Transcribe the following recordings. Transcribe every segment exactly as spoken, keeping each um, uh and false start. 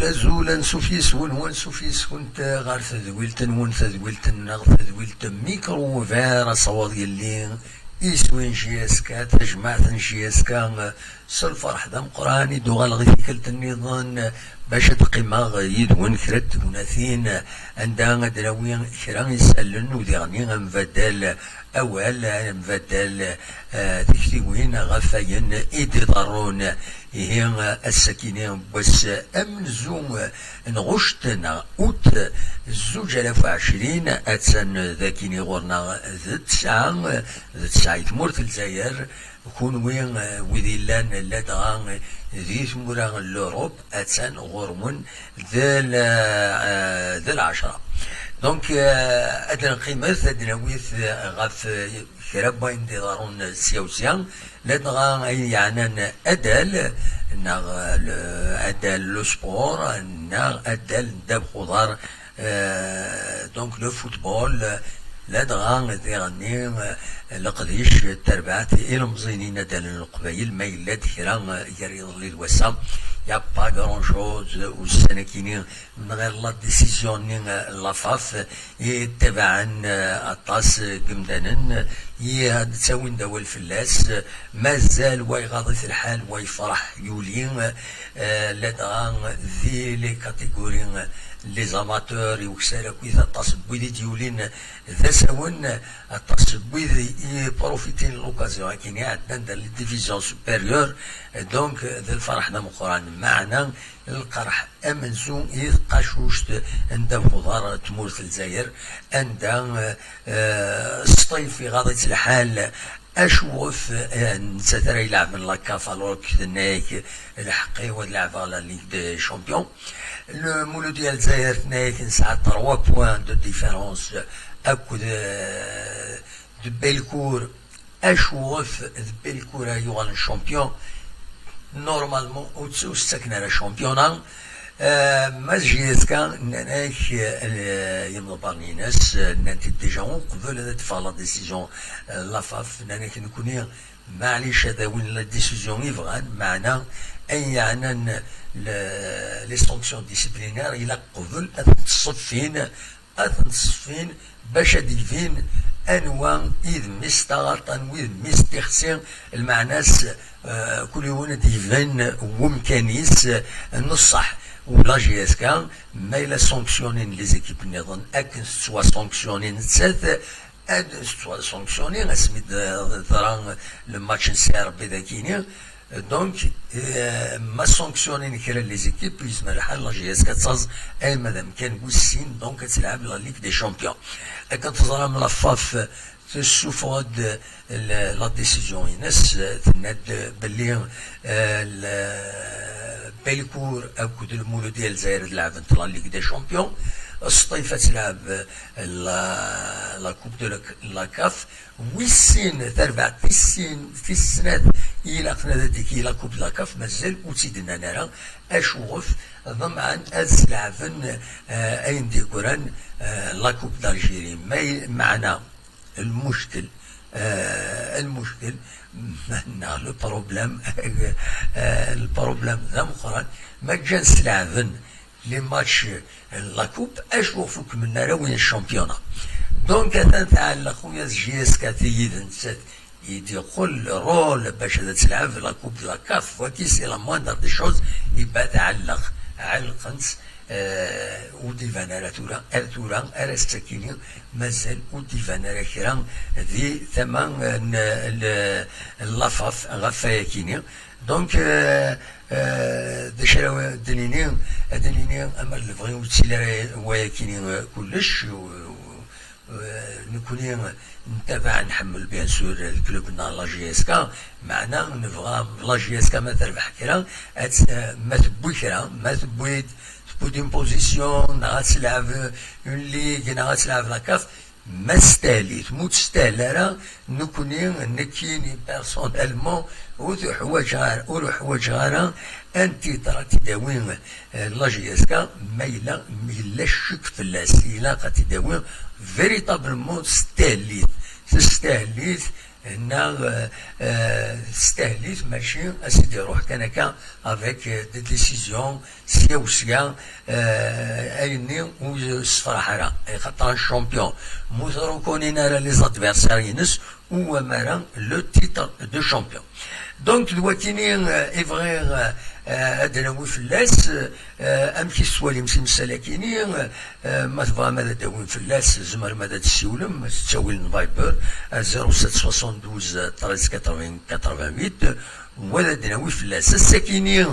Azul, ansuf yes-wen, wansuf yes-went ɣer tedwilt-nwen, tadwilt-nneɣ, tadwilt Micro Ouvert, asawaḍ yelli iswi n J S K, tajmaɛt n J S K. S lferḥ d ameqqran i d-uɣaleɣ i tikkelt nniḍen bac ad qqimeɣ yid-wen kra n tegnatin, anda ad d-nawi kra n yisallen u diɣen ad nbaddal awal, ad nbaddal, eh, tiktiwin ɣef wayen i d-iḍerrun. Ihi, ass-akini n wass amenzu n ɣuct neɣ ut zuǧ alaf u ɛecrin, attan dagini ɣur-neɣ d tesɛa, d tesɛa i tmurt n Lezzayer. Kunwi, eh, wid yellan ladɣa di tmura n l'Europe, attan ɣur-wen d l-, eh, d lɛecṛa. Donc, eh, ad neqqimet, ad d-nawit ɣef, eh, kra n wayen d-iḍerrun sya u sya, ladɣa ayen yeɛnan adal, neɣ, eh, le, adal le sport, neɣ adal n ddabex uḍar, eh, donc le football, ladɣa diɣenni, eh, leqdic, tarbaɛt, ilemẓiyen inadalen n Leqbayel, ma yella-d kra, eh, gar yiḍelli d wass-a, y a pas grand chose, ussan-akini, mnɣir la décision-nni, eh, n la FAF, i ttabaɛen, eh, aṭas, eh, n yemdanen, i ad ttawin-d awal fell-as, eh, mazal wa iɣaḍ-it lḥal, wa yefreḥ yuli, eh, ladɣa di les catégories, eh, les amateurs, i ukessar akkit aṭas n wid i d-yulin d asawen, aṭas n wid i profitin l'occasion-akini, ɛeddan-d les divisions supérieures, donc, d lferḥ d ameqqran, meɛna lqerḥ amenzu i tqacuct n ddabex uḍar n tmurt n Lezzayer, anda, eh, Sṭif iɣaḍ-itt lḥal, acuɣef, eh, nettat ara ilɛben la CAF, alors que tenna-yak lḥeqq-iw ad lɛbeɣ la Ligue des Champions. Le Mouloudia Lezzayer tenna-yak nesɛa trois points de différence akked, eh, de Bellecour, acuɣef d Bellecour ara yuɣalen champion? Normalement, ur tt-, ur s-ttaken ara championnat. Eh, ma d J S K, nnan-ak, eh, yimḍebbren-ines, eh, nnan-t-id déjà uqbel ad d-teffeɣ la décision, eh, la FAF, nnan-ak nekni, maɛlic ad awin la décision i bɣan, meɛna ayen yeɛnan le, les sanctions disciplinaires, ilaq qbel ad t-ṣeffin, ad ten-ṣeffin bac ad d-yebin anwa i d mmi-s taɣaṭ, anwa i d mmi-s tixsi, lmeɛna-s, eh, kul yiwen ad d-yebin wemkan-is, eh, n ṣṣeḥ. U la J S K, ma yella sanctionnin les équipes nniḍen akken tettwasanctionnin nettat, ad tettwasanctionnin asmi d-, d-, teḍra le match n Si Rebbi dagini, Donc, eh, ma sanctionnin kra n les équipes, yezmer lḥal la J S K ad taẓ ayen ma d amkan wis sin, donc ad telɛeb la Ligue des Champions. Akken teẓram, la FAF tessuffeɣ-d, eh, la, la décision-ines, eh, tenna-d belli, eh, le, Bellecour akked le Mouloudia Lezzayer ad lɛebent la Ligue des Champions, Sṭif ad telɛeb, eh, la, la Coupe de la, la CAF, Wis sin, tarbaɛt tis sin, tis snat i ilaqen ad d-tiki la Coupe de la CAF, mazal ur tt-id-nnan ara. Acuɣef? Ḍemɛen ad sleɛben, eh, ayen d-yeggran, eh, la Coupe d'Algérie. Ma y-, meɛna, lmuckel, eh, lmuckel, neɣ le problème, eh, le problème d ameqqran, ma ǧǧan sleɛben les matchs n la Coupe, acu ur kemmlen ara win n championnat. Donc, atan tɛelleq, xuyya, J S K tigi d nettat i d-yeqqel rôle bac ad telɛeb la Coupe de la CAF. Waki, c'est la moindre des choses. Iba tɛelleq, ɛellqen-tt, eh, ur d-iban ara tura, ar tura ara s-tt-akini, mazal ur d-iban ara kra di tama, eh, n, n, n la FAF ɣef wayakini. Donc, euh, euh, d acu ara d-nini? Ad d-nini, amer d lebɣi ur yettili ara wayakini, euh, kullec. U, u, euh, nekkni nettabaɛ, nḥemmel, bien sûr, le club-nneɣ, la J S K, meɛna nebɣa la J S K ma terbeḥ kra, ad, ma tewwi kra, ma tewwi-d, tewwi-d une position, neɣ ad telɛeb une ligue, neɣ ad telɛeb la CAF, Ma testahel-it, ma ur testahel ara, nekkni, nekkini, personnellement, ur t-uḥwaǧeɣ ara, ur uḥwaǧeɣ ara un titre ad t-id-tawi, eh, la J S K, ma yella, yella ccek fell-as, ilaq ad t-id-tawi véritablement, testahel-it, testahel-it, Henna, euh, euh, testahel-it, mačči a s-d-iruḥ kan akka avec, euh, des décisions sya u sya, euh, ayenni ur yessefraḥ ara, axaṭer un champion mu ur reconnin ara les adversaires-ines, u amara le titre de champion. Donc, d wakini, euh, i bɣiɣ, euh, euh, ad d-nawi fell-as, euh, amek i tettwalim timsal-akini, euh, ma tebɣam ad d-tawim fell-as, tzemrem ad d-tessiwlem, s ttawil n Viber, à zéro sept soixante-douze treize quatre-vingts quatre-vingt-huit, u ad d-nawi fell-as. Ass-akini,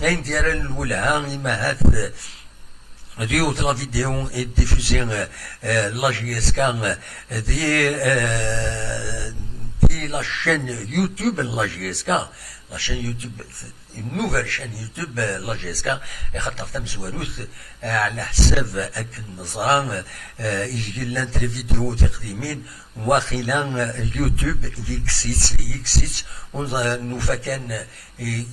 ayen d-yerran lwelha, imahat, euh, d yiwet la vidéo est diffusée, euh, euh, la J S K, euh, di, euh, di la chaîne YouTube la J S K, la chaîne YouTube, une nouvelle chaîne YouTube, euh, la J S K, axaṭer tamezwarut, euh, ɛla ḥsab akken neẓra, euh, i llant les vidéos tiqdimin, waqila, euh, YouTube yekkes-itt, yekkes-itt, ur nufa kan, euh,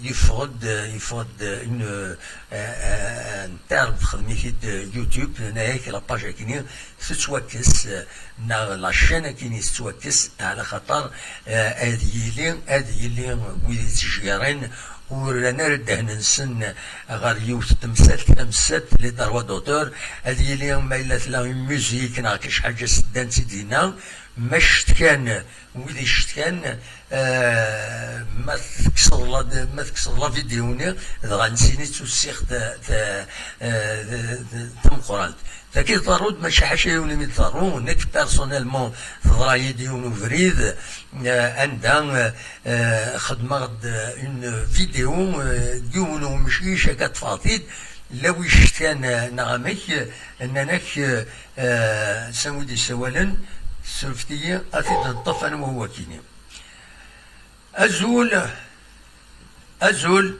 yeffeɣ-d, yeffeɣ-d une, euh, euh, un terme texdem-it-id YouTube, tenna-yak la page akini tettwakkes, euh, neɣ la chaîne akini tettwakkes, ɛla xaṭer, euh, ad yili, ad yili wid yettjeyyiren ur rran ara ddehn-nsen ɣer yiwet n temsalt, tamsalt, les droits d'auteur, ad yili ma yella tella une musique neɣ kra ḥaǧa s-ddant-id dinna, ma cetkan wid icetkan, euh, ma tekkseḍ la, ma tekkseḍ la vidéo-nni, dɣa nettini d tussiɣt, euh, euh, tameqqrant. Tagi tḍerru-d, mačči ḥaca yiwen imi d-tḍerru. Nekk, personnellement, teḍra-yi-d yiwen ubrid, euh, anda, euh, euh, xedmeɣ-d une vidéo, euh, d yiwen umcic akka ṭṭfeɣ-t-id, la wi icetkan, euh, neɣ amek, euh, nnan-ak, euh, euh, s anwa i d-yessawalen, surfet-iyi, ad t-id-neṭṭef anwa wakini. Azul, azul.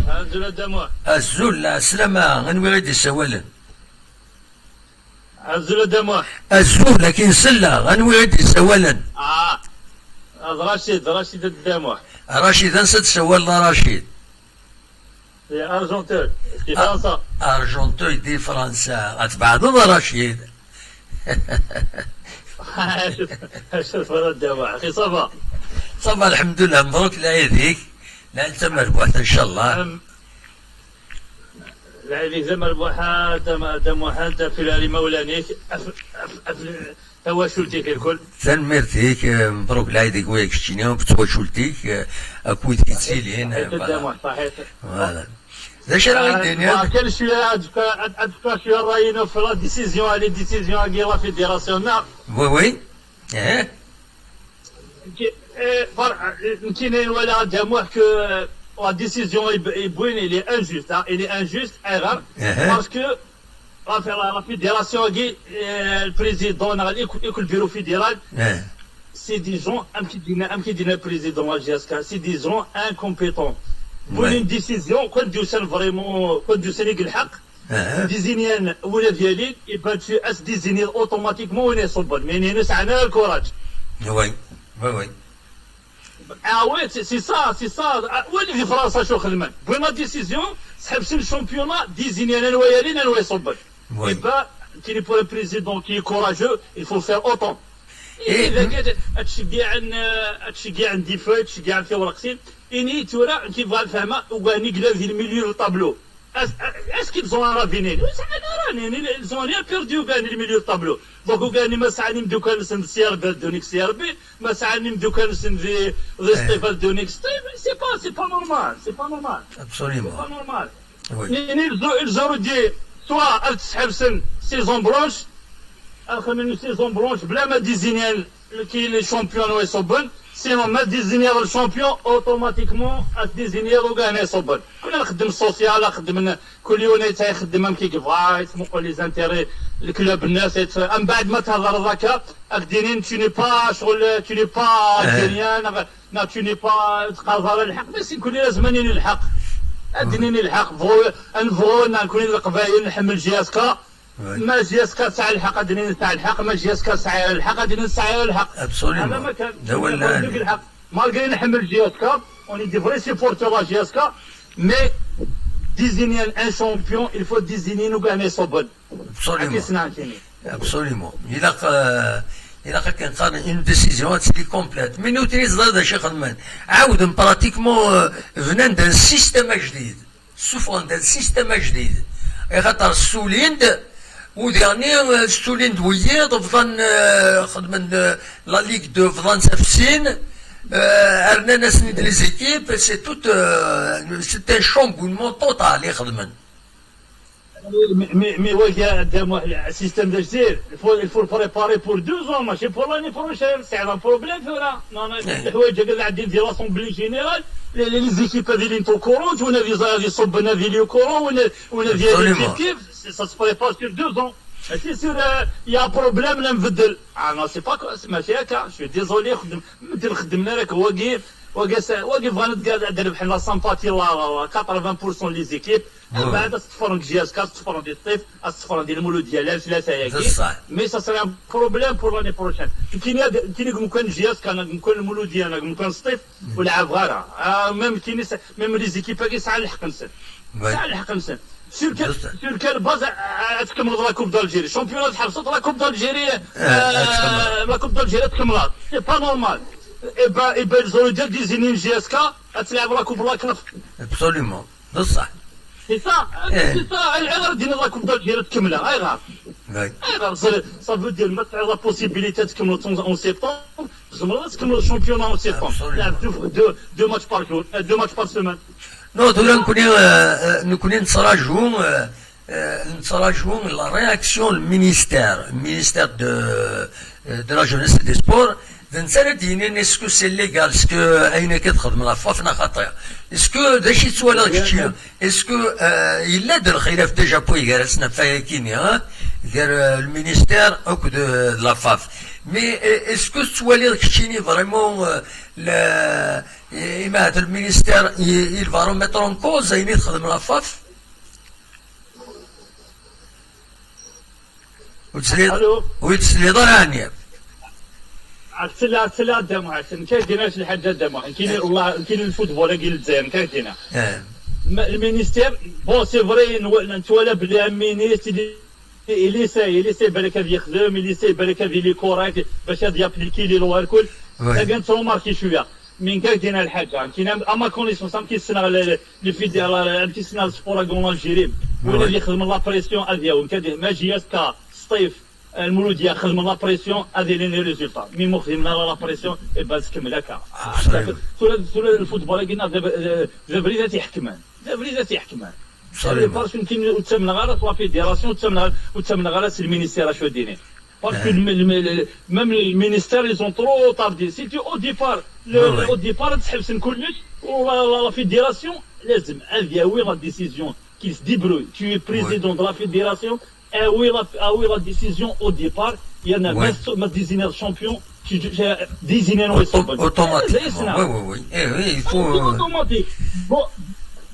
Azul a Dda Muḥ. Azul, lɛeslama, anwi i d-yessawalen? Azul a Dda Muḥ. Azul, akin selleɣ, anwi i d-yessawalen? Ah, d Racid, d Racid a Dda Muḥ. Racid, ansa d-tessawaleḍ a Racid? Di Argenteuil, di Fransa. Argenteuil di Fransa. Ad tbeɛdeḍ a Racid. Acu, acu tebɣiḍ a Dda Muḥ? Axi ça va. Ça va, lḥemdullah. Mebruk lɛid-ik. Lɛid tamerbuḥt, ncallah. Am-, lɛid-ik tamerbuḥt, a Dda Mu-, a Dda Muḥ, afil ar imawlan-ik, af-, af-, af-, tawacult-ik irkul. Tanemmirt-ik, eh, mebruk lɛid-ik wa keččini, akked twacult-ik, eh, akked wid yettilin, eh, voilà. Voilà. D acu ara yi-d-tiniḍ? Kan cwiya, ad fkeɣ, ad, ad fkeɣ cwiya ṛṛay-inu ɣef la décision, les décisions-agi la fédération, neɣ? Oui, oui. Eh? Ki-, eh, par-, eh, nekkini nwala a Dda Muḥ que, eh, la décision i b-, i wwin, il est injuste, hein, il est injuste, erreur, eh, parce que la, la, la fédération-agi, eh, le président, neɣ le, le bureau fédéral, eh, c'est des gens, amek i d-yenna, amek i d-yenna le président la J S K, c'est des gens incompétents. Ouais. Wwin une décision, quoi, d-yusan vraiment, quoi, d-yusan i yelḥeq, eh, désigner win ad yalin, et ben tu es désigné automatiquement win iṣubben. Mais nini sɛan ara le courage. Oui, oui, oui. Ah ouais, c'est, c'est ça, c'est ça. Ah, wali di Fransa acu xedmen. Wwin la décision, sḥebsen le championnat, désigner anwa yalin, anwa iṣubben. Oui. Et ben, qui est pour un président qui est courageux, il faut faire autant. Eh, eh, dagi ad, ad tceggiɛen, eh, ad tceggiɛen des feuilles, ad tceggiɛen tiwerqtin. Ini tura, nekk bɣiɣ ad fehmeɣ, ugar-nni yella di le milieu du tableau. Est-ce, est-ce qu'ils ont un avenir? Ur sɛin ara, nini, ils ont rien perdu, ugar-nni le milieu du tableau. Donc, ugar-nni ma sɛan imeddukal-nsen d C R B, ad ddun deg C R B, ma sɛan imeddukal-nsen di, di, eh, Sṭif, ad ddun deg Sṭif, c'est pas, c'est pas normal, c'est pas normal. Absolument. C'est pas normal. Oui. Nini, ils ont, ils auraient dû soit ad sḥebsen saison blanche, ad xedmen une saison blanche, bla ma désigner qui les champions wa iṣubben, sinon ma désigner le champion, automatiquement ad désigner ugar-nni iṣubben. Kunna nxeddem social, nxeddem n-, kul yiwen ad ixeddem amek i yebɣa, yettmuqul les intérêts, le club-nnes, et cetera. Mbeɛd ma thedreḍ akka, ad k-d-inin tu n'es pas, ccɣel, tu n'es pas, eh, algérien, neɣ, neɣ tu n'es pas, ur teqqareḍ ara lḥeqq, mais si kunni lazem ad nini lḥeqq. Ad d-nini lḥeqq, bɣu, ad nebɣu, neɣ kunni d Leqbayel, nḥemmel J S K, oui. Ma J S K tesɛa lḥeqq, ad d-nini tesɛa lḥeqq. Ma J S K tesɛa lḥeqq, ad d-nini tesɛa lḥeqq. Absolument. Ala ma kan. D awal lɛali. Lḥeqq. Malgré nḥemmel J S K, on est des vrais supporters de la J S K, mais désigner un champion, il faut désigner ugar-nni iṣubben. Absolument. Akka i s-nɛettini. Absolument. Ilaq, euh, Ilaq akken qqaren une décision ad tili complète. Mi nutni ẓriɣ d acu i xedmen. Ɛawden pratiquement, euh, bnan-d un système ajdid. Ssufɣen-d un système ajdid. Axaṭer ssulin-d, udiɣ-nni, euh, ssulin-d wiyiḍ, bḍan, euh, xedmen, euh, la Ligue deux, bḍan s afsin, euh, rnan-asen-id les équipes, c'est tout, euh, c'est un chamboulement total i xedmen. Mais, mais, mais wagi, a Dda Muḥ, le système de jeu, il faut, il faut le préparer pour deux ans, ماشي pour l'année prochaine. C'est un problème, ثورة. Non, non, الحوايج هكا قاعدين في l'assemblée générale. Les, les, les équipes هذه اللي انتو كورون، ولا في زا-، في صوب نادي لي كورون، ولا، ولا في هذه Absolument. كيف كيف، ça se prépare sur deux ans. ماشي سير، آه، يا problème لا نبدل. Ah non, c'est pas que، ماشي هكا. Je suis désolé، خدم، نبدل، خدمنا راك واقي، واقي س-، واقي بغينا نتقاد-، نبحث la sympathie، la، la، la quatre-vingts pour cent les équipes. Ouais. بعد تصفرن جي اس كا، تصفرن دي سطيف، تصفرن دي المولوديه، لا ثلاثه ياكي. بصح. Mais ça serait un problème pour l'année prochaine. كاين، كاين ممكن جي اس كا، ممكن المولوديه، ممكن سطيف، ولعب غارة. آه، même كاين س-، même les équipes كي ساعه الحق نسن. Ouais. ساعه الحق نسن. Sur quel، بصح. sur quelle base، آه، تكمل la Coupe d'Algérie؟ Championnat تحبسط، la Coupe d'Algérie، آه، تكمل. la Coupe d'Algérie تكمل. C'est pas normal. Et ben, et ben, ils auraient dû désigner une جي اس كا تلعب la Coupe la CNAF. Absolument. بصح. C'est ça, إيه. C'est ça. اي غير دينا la Coupe d'Algérie تكملها، اي غير. Ouais. اي غير، ça veut dire ما تعطي la possibilité تكمل en septembre، زعما تكمل le championnat en septembre. Absolument. تلعب deux, deux, deux matchs par jour، deux matchs par semaine. Non, tura nekkni, euh, euh, nekkni nettraǧu, euh, euh, nettraǧu la réaction le ministère, le ministère de, euh, de la jeunesse et des sports, d netta ara d-yinin est-ce que c'est légal, est-ce que ayen akka txedm la faf neɣ xaṭi? Est-ce que d acu i tettwaliḍ kečči? Est-ce que, euh, yella-d lxilaf déjà n waygar-asen ɣef wayagi-nni, hein, gar, euh, le ministère akked, euh, la faf? Mais, euh, est-ce que tettwaliḍ keččini vraiment, euh, le, i, imahat le ministère, il, il va remettre en cause ayen i txedm la faf? Ur tesliḍ, Allô? ur yi-tesliḍ ara, ɛni? عاد سلا، سلا دمعة، كاين دينا شي حاجة دمعة، كاين والله، كاين الفوتبول، كاين الجزائر، كاين دينا. Eh, ما، المينيستير، bon، c'est vrai، نو-، نتولى بلي ان مينيستر اللي، اللي ساي، اللي ساي بالك هذا يخدم، اللي ساي بالك هذا لي كوريكت، باش هذا يابليكي لي لوا الكل. Oui. كانت روماركي شوية. من كاع دينا الحاجة، كاين اما كونيسونس، ام كيسنا لي فيديو، ام كيسنا السبور اون الجيري، ولا Oui. اللي يخدم لا بريسيون افياون، كان ما جي اس كا سطيف، المولوديه خدم لا بريسيون، هذه لي ريزولتا. مي مو خدمنا لا بريسيون، اي با تكمل هكا. صحيح. ثورة، ثورة الفوتبول كاين ذا بريزا تيحكمان، ذا بريزا تيحكمان. صحيح. باسكو كاين وتسمنا غير لا فيديراسيون، وتسمنا، وتسمنا غير سي المينيستير اش ديني. باسكو إيه. الم-، الم-، ميم المينيستير اي زون ترو طاردي. سيتي او ديبار، وي، وي. او ديبار تحبسن كلش، ولا لا، لا فيديراسيون لازم هذه هي لا ديسيزيون كي سديبروي. تو بريزيدون دو لا فيديراسيون، اوي لا، اوي لا ديسيزيون او ديبار، يا وي. ما س-، ما ديزيني شامبيون، تي جو-، تي ديزيني نو Autom-, automatiquement. Oui, oui, oui. Eh oui, il faut, euh, اوتوماتيك. بون،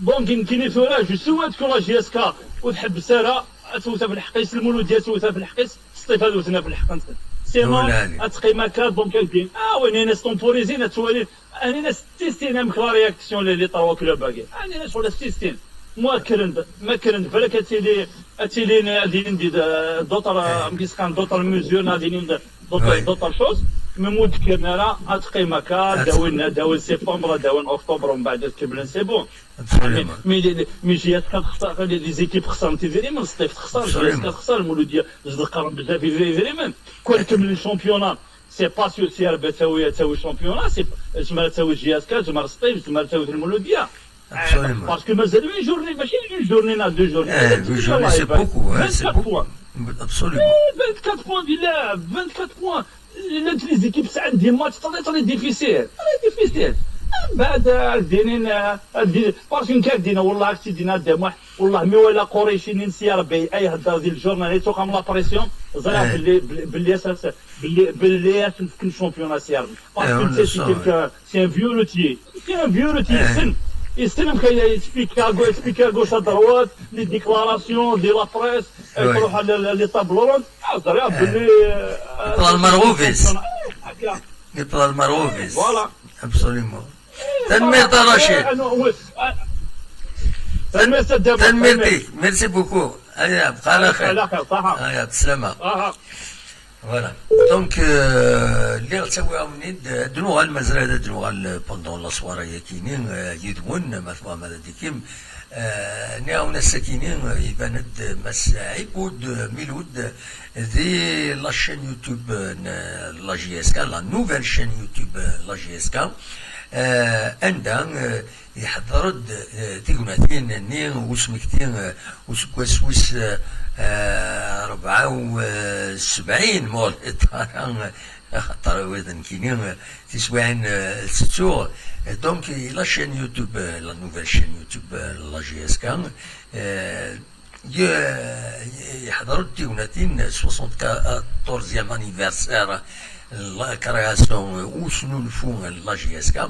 بون، كاين، كاين ثورة، جو سويت كو لا جي اس كا وتحبس سارة، توثى في الحقيس، المولودية توثى في الحقيس، سطيفة توثنا في الحقيس. سينو، ولا عليك. اتقي ما كان، دونك كاين. اه وين انا ستومبوريزين، اتوالي. انا ستيستين ام كلا رياكسيون لي، لي تروا كلوب باقي. انا شغل ستيستين. مؤكرا، ما كرنت بالك اتيلي، اتيلي غادي ندي د-، دوطر، إيه. ام كيسخان دوطر ميزور، غادي ندي دوطر، وي. دوطر شوز. مي مو تكرنا راه اتقي ما كان، أت- داوين، داوين سيبتمبر، داوين اكتوبر، ومن بعد تكملن سي بون. Absolument. مي، مي، مي جي اس كتخسر، لي، لي زيكيب خسرن تيفيريمون، سطيف تخسر، جي اس Absolument. كتخسر، المولوديه زد القرن بزاف تيفيريمون. كون كمل الشامبيونان، سي با سور سي ار بي تاوي، تاوي شامبيونان، سي زمر تاوي جي اس كا، زمر سطيف، زمر تاوي المولوديه. Absolument. باسكو مازال اون جورني، ماشي اون جورني، نا دو جورني. Eh, deux journées, c'est beaucoup, hein, c'est beaucoup. Absolument. فان كات بوان دي لاعب، فان كات بوان. لا، انت لي زيكيب ساعه دي ماتش تري، تري ديفيسيل، تري ديفيسيل. من بعد دينين، دي، باسكو كان دينا، والله عرفتي دينا دي واحد، والله مي ولا قريشي نين سي ربي اي هدر ديال الجورنال، تو قام لا بريسيون، زرا إيه. باللي، باللي، باللي اساس، باللي، باللي اساس كل شامبيون سي ربي. إيه، باسكو ولا سي، صح. سي، سي ان فيو روتي، سي ان فيو روتي، إيه. يسن، يسن مخيا يسبيكا غو-، يسبيكا غوش ادروات، لي ديكلاراسيون دي لا بريس، وي. تروح على لي طابلون، هضر يا إيه. بلي، آه، يطلع المرغوفيس. هكا. يطلع المرغوفيس. فوالا. Absolument. تنميرت رشيد. آه، آه، وي. آه. تنميرت الدم. تنميرتي. Merci beaucoup. هيا، بقى على خير. على خير، صحة. هيا، بسلامة. اها. Voilà. Donc, euh, lliɣ ttawiɣ-awen-id, ad d-nuɣal, mazal ad d-nuɣal pendant la soirée-agi-ni, euh, yid-wen, ma tebɣam ad d-tikim. Euh, nniɣ-awen ass-agi-ni, euh, iban-d Mass Ɛibud Milud di la chaîne YouTube, euh, n la J S K, la nouvelle chaîne YouTube, euh, la J S K. Euh, anda, euh, Iḥḍer-d, eh, tignatin-nni usmekti, eh, useggas wis, eh, eh, rebɛa u sebɛin, ma ur ɣliḍeɣ ara, eh, axaṭer wid nekkini, eh, tiswiɛin, eh, tettuɣ. Eh, donc, la chaîne YouTube, eh, la nouvelle chaîne YouTube, eh, la J S K, eh, Ye-, yeḥḍer-d tignatin soixante-quatorzième anniversaire n la création, usnulfu n la J S K.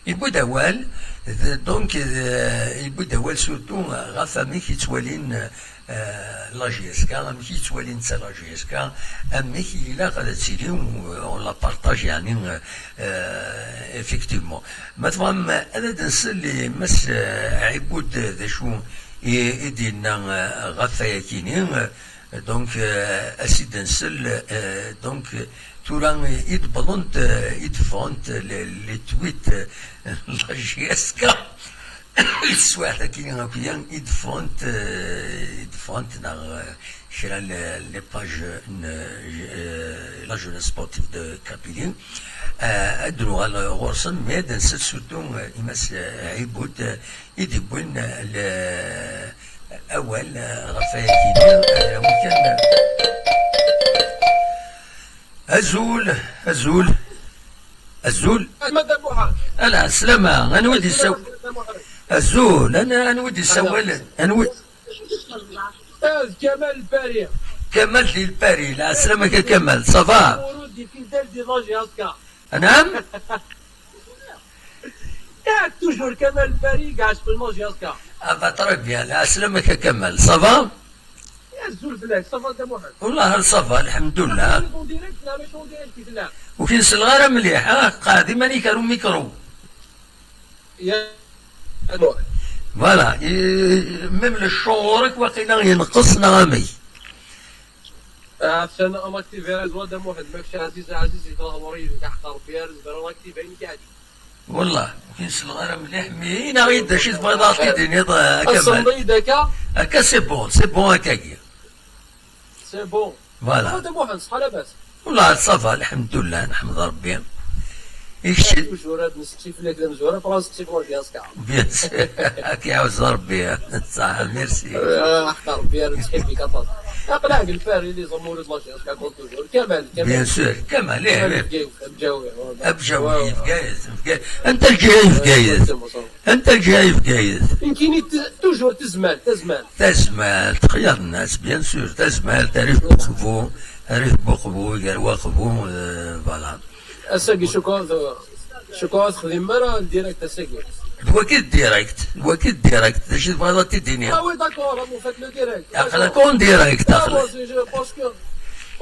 Yewwi-d awal, d-, donc, eh, yewwi-d awal surtout ɣef amek i ttwalin, eh, la J S K, amek i ttwalin ta la J S K, amek i ilaq ad tili, eh, on la partage, yeɛni, eh, effectivement. Ma tebɣam ad d-nsel i Mass, eh, Ɛibud, d acu i, i d-yenna, eh, ɣef wayagi-ni, eh, donc, eh, ad s-id-nsel, eh, donc, tura i d-wwḍent, eh, i d-ffɣent les, les tweets, eh, n la J S K, leswaɛt-agi akk-ya i d-ffɣent, eh, i d-ffɣent neɣ, eh, kra n les pages n, eh, la jeunesse sportive de Kabylie. Eh, ad d-nuɣal ɣur-sen, mais ad d-nsel surtout, eh, i Mass, eh, Ɛibud, eh, i d-yewwin, eh, le-, awal, eh, ɣef wayagi-ni, eh, amek kan. Azul, azul, azul. Madame Mohamed. Ala, slama, anwa i d-yessaw-, azul, an-, anwa i d-yessawalen? Anwa? Ustaz Kamal Lpari. Kamal di Lpari, la slama ka Kamal, ça va? Mouroud di fidèle di la J S K. Anam? Yak, toujours Kamal Lpari, gars, في la J S K. Ah, bah, très bien, la slama ka Kamal, ça va? Ya, azul fell-ak, ça va, Dda Muḥend? Wallah, ça va, lḥemdullah. En direct, la, mačči en direct, i tella. Ur k-nsel ara mliḥ, ah, qɛed iman-ik ar umikru. Ya, Dda Muḥend. Voilà, i-, même le son ɣur-k waqila yenqes neɣ amek? Ah, atan am activé réseau, Dda Muḥend, ma kečč ɛziz, ɛziz, yekṛeh wrid, aḥeqq Ṛebbi, ar zber ar activé, ayen i k-iɛeǧben. Wallah, ur k-nsel ara mliḥ, mais ini-aɣ-d d acu i tebɣiḍ ad ɣ-t-id-tiniḍ, eh, a Kamal. Asemḍi-d akka? Akka, c'est bon, c'est bon, akkagi. C'est bon. Voilà. Ah, Dda Muḥend, ṣṣeḥḥa labas? Wallah, ça va, lḥemdullah, neḥmed Ṛebbi. I kečč? Toujours ad nseqsi fell-ak d amezwar, après ad nseqsi fell-ak la J S K. Bien sûr, ad k-iɛawez Ṛebbi. Ṣaḥ, merci. Ah, aḥeqq Ṛebbi, ara nettḥibbi-k aṭas. Aql-aɣ deg Lpari, les amoureux de la J S K, comme toujours. Kamal, Kamal. Bien sûr, Kamal, eh, Kamal eh. Bgayet. Abjawi, ouais. Abjawi, ouais, ouais. Bgayet, Bgayet. Anta lǧiha i Bgayet? Ouais, exactement, ça. Anta lǧiha i Bgayet? Nekkini t-, toujours tazmalt, tazmalt. Tazmalt, xyar nnas, bien sûr, tazmalt, rrif n uqbu, rrif n uqbu, gar waqbu, euh, voilà. Ass-agi, cukkeɣ, cukkeɣ ur texdimem ara direct ass-agi. D waki d direct, d waki d direct, d acu tebɣiḍ ad t-id-tiniḍ? Ah oui, d'accord, vous faites le direct. Aql-ak en direct, ah, aql-ak. Moi, je, je, parce que,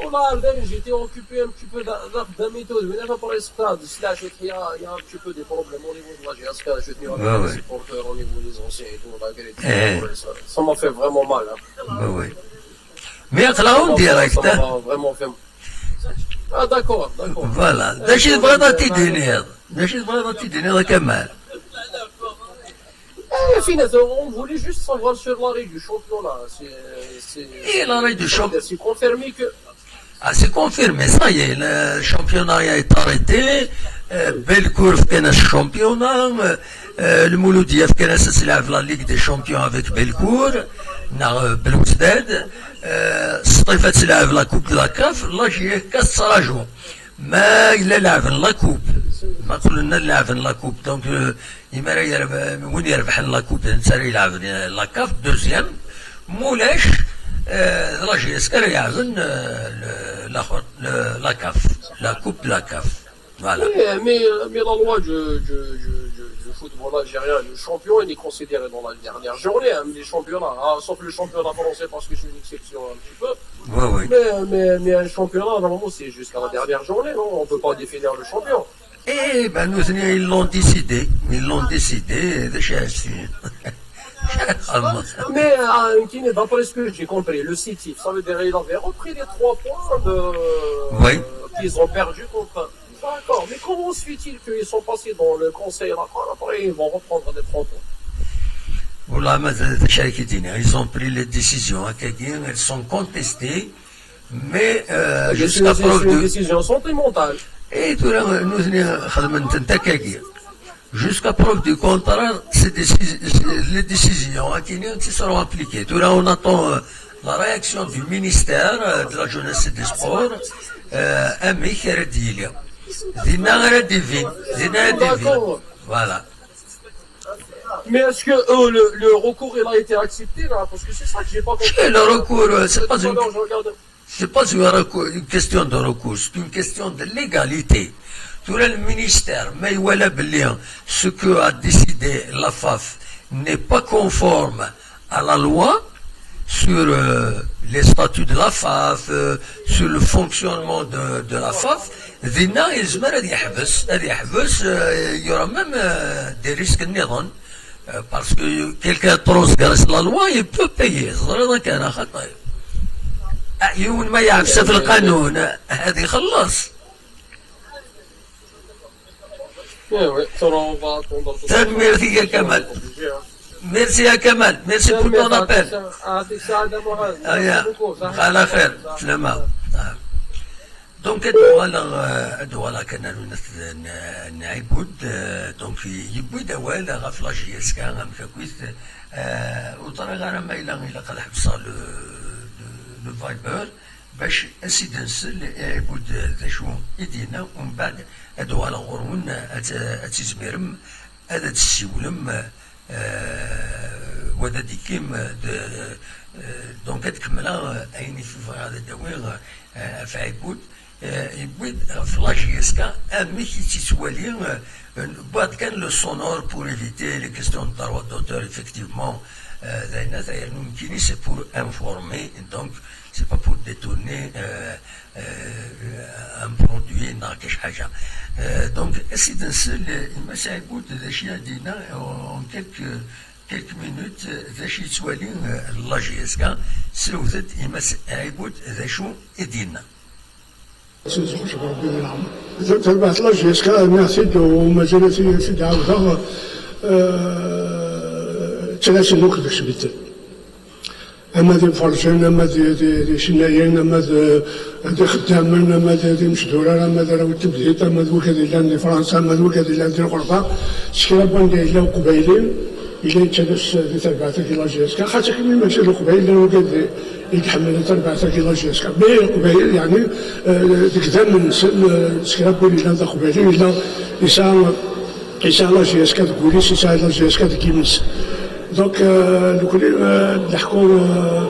oh là, j'étais occupé un petit peu d'a-, d'a-, d'un méthode, mais là, après, c'est ça, de cela, je, il y a, il y a un petit peu des problèmes au niveau de la J S K, je suis avec les supporters, au niveau des anciens et tout, malgré tout. Eh. Ça, ça m'a fait vraiment mal, hein. Ouais, ouais. Mais aql-aɣ en direct, ça m'a vraiment fait mal. Ah, d'accord, d'accord. Voilà. D acu i tebɣiḍ ad t-id-tiniḍ? D acu i tebɣiḍ ad t-id-tiniḍ a Kamal? Eh, Fina, on voulait juste savoir sur l'arrêt du championnat. C'est, c'est, eh, l'arrêt du champ-, c'est confirmé que... Ah, c'est confirmé, ça y est, le championnat est arrêté. Euh, Belcourt fkan-as championnat. Euh, le Mouloudia fkan-as ad tleɛb la Ligue des Champions avec Belcourt. Neɣ, euh, Belouizdad. Euh, Sṭif ad tleɛb la Coupe de la CAF. La J S K tettraǧu. Ma yella leɛben la Coupe, ma qqlen ad leɛben la Coupe, donc, euh, imara yerb-, win yerbḥen la Coupe, d netta ara ileɛben, euh, la CAF, deuxième, mulac, euh, d la J S K ara ileɛben, euh, le, l'axer, le, la CAF, la Coupe de la CAF. Voilà. Mais, mais, mais la loi du, du, du, du, du football algérien, le champion, il est considéré dans la dernière journée, hein, les championnats, hein, sauf le championnat français parce que c'est une exception un petit peu. Ouais, ouais. Mais, mais, mais un championnat, normalement, c'est jusqu'à la dernière journée, non? On peut pas définir le champion. Eh ben, nous, ils l'ont décidé. Ils l'ont décidé. Mais euh, d'après ce que j'ai compris, le CETIF, ça veut dire qu'il avait repris les trois points de... Oui. Qu'ils ont perdu contre. D'accord, mais comment se fait-il qu'ils sont passés dans le conseil là, après ils vont reprendre les trois points? Voilà, mais ils ont pris les décisions, hein, elles sont contestées, mais euh, jusqu'à preuve de... Décision sentimentale. Et tout le monde nous dit, jusqu'à preuve du contraire, c'est les décisions qui seront appliquées. Tout là, on attend euh, la réaction du ministère euh, de la Jeunesse et des Sports. Euh, amek ara d-yili. Dinna ara d-ibin. Dinna ara d-ibin. Voilà. Mais est-ce que euh, le, le, recours il a été accepté là? Parce que c'est ça que j'ai pas compris. Le recours, euh, c'est pas une... C'est pas une, une question de recours, c'est une question de légalité. Tout le ministère, mais voilà, ce que a décidé la FAF n'est pas conforme à la loi sur euh, les statuts de la FAF, euh, sur le fonctionnement de, de la FAF, dinna yezmer ad yeḥbes, ad yeḥbes, euh, il y aura même euh, des risques nniḍen. Euh, parce que quelqu'un transgresse la loi, il peut payer. Ẓriḍ kan, a xaṭi. Ah, yiwen ma yeɛfes ɣef lqanun, ad ixelleṣ. Tanemmirt-ik a Kamal. Merci à Kamal. Merci pour ton appel. Aya, ala xir, slama. Donc, ad uɣaleɣ, euh, ad uɣaleɣ kan ar unat n, n Ɛibud, euh, donc, yewwi-d awal ɣef la J S K, amek akk-it, euh, ur ẓriɣ ara ma yella ilaq ad ḥebseɣ le, le, le Viber, bac ad s-id-nsel i Ɛibud d acu i d-yenna, umbeɛd ad uɣaleɣ ɣur-wen, ad, ad tizmirem, ad d-tessiwlem, euh, wa d adikim, euh, de, euh, donc ad kemmleɣ, euh, ayen i bɣiɣ ad d-awiɣ, euh, ɣef Ɛibud, euh, yewwi-d ɣef la J S K, amek i tt-yettwali, euh, euh, wwiɣ-d kan le sonore pour éviter les questions de droit d'auteur, effectivement, euh, d ayen ad yernu nekkini, c'est pour informer, donc c'est pas pour détourner, euh, euh, un produit neɣ quelque chose. Euh, donc, ad s-id-nsel i Mass Ɛibud d acu i ad d-yenna en quelques, quelques minutes, euh, d acu yettwali, euh, la J S K, srewtet i Mass Ɛibud d acu i d-yenna. Tarbaɛt la J S K, nniɣ-t-id u mazal ad t-id-ɛawdeɣ, euh, ttlasen akk deg sbitel. Ama d iferjen, ama d, d, d icennayen, ama d, d ixeddamen, ama d, d imesdurar, ama d arraw n tebdit, ama d wigad yellan di Fransa, ama d wigad yellan di lɣerba, s kra n wanda yella uqbayli, yella yettalas di terbaɛt-agi la J S K, xaṭi imi mačči d uqbayli llan wigad i iḥemmlen terbaɛt-agi la J S K. Mi uqbayli, yeɛni, eh, deg idammen-nsen, eh, s kra n win yellan d aqbayli, yella yesɛa Yesɛa la J S K deg wul-is, yesɛa la J S K deg yiman-is. Donc, euh, nekkni, euh, neḥku, euh,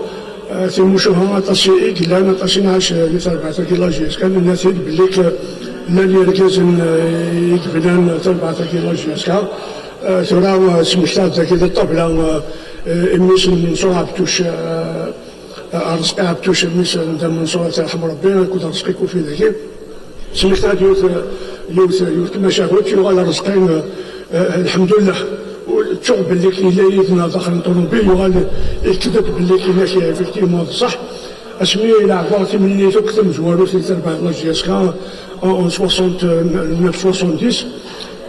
euh, timucuha aṭas i yellan, aṭas i nɛac, euh, di terbaɛt-agi la J S K, nenna-t-id belli k-, llan yergazen, euh, i yebnan terbaɛt-agi la J S K. Euh, tura, euh, smektaɣ-d dagi di ṭṭabla, euh, euh, imi-s n Menṣur Ɛebtuc, euh, Rrezqi Ɛebtuc, mmi-s n Dda Menṣur, ad t-yerḥem Rebbi, akked Rrezqi Kufi dagi. Smektaɣ-d yiwet, yiwet, yiwet n tmacahut, yuɣal Rrezqi, eh, eh, lḥemdullah. Ttuɣ belli yella yid-neɣ daxel n ṭunubil, yuɣal iked-d belli yenna-k effectivement d ṣṣeḥ. Asmi i leɛbeɣ timlilit akk tamezwarut i terbaɛt la J S K en, en soixante-neuf soixante-dix,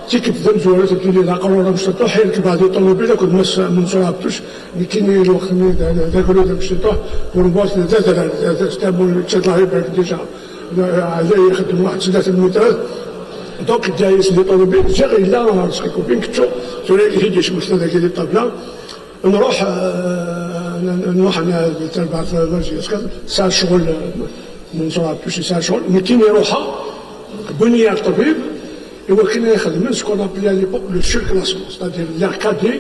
tikkelt tamezwarut, tili d aqrur amecṭuḥ, i rekbeɣ di ṭunubil akked Mass Menṣur Ɛebtuc. Nekkini lweqt-nni d, d, d agrud amecṭuḥ, ur newwiḍ d adrar, d, d, d, d, d, Allah ibarek déjà. Ɛlay ixeddem waḥed snat lmitrat. Donc, ddiɣ-as di ṭunubil, ziɣ yella Rrezqi Kufi, kečču, tura i d-yecmekta dagi di ṭṭabla. Nruḥ, eh, n-, n-, nruḥ n-, di terbaɛt la J S K, tesɛa ccɣel, eh, Menṣur Ɛebtuc yesɛa ccɣel. Nekkini ruḥeɣ, wwin-iyi ɣer ṭṭbib, i wakken ad xedmen ce qu'on appelait à l'époque le surclassement, c'est-à-dire lliɣ cadet,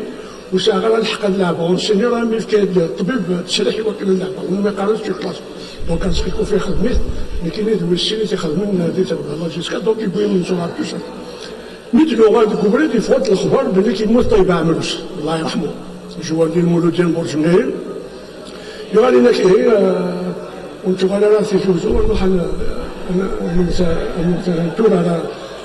ur sɛiɣ ara lḥeqq ad leɛbeɣ en senior, armi yefka-yi-d ṭṭbib ttesriḥ i wakken ad leɛbeɣ, win umi qqaren surclassement. Donc, Rrezqi Kufi ixdem-it, nekkini d wis sin i t-ixedmen di terbaɛt la J S K, donc yewwi-yi Menṣur Ɛebtuc. Mi d-nuɣal deg ubrid, yeffeɣ-d lexbar belli yemmut Ṭayba Ɛemrus, Allah yerḥmu, Jwandi Lmuludin Burǧemnayen. Yuɣal yenna-k, ihi, eh, ur nettuɣal ara ar Tizi Uzzu, ad nruḥ ad n-, ad n-, ad newwet, ad newwet, ad nturar ar,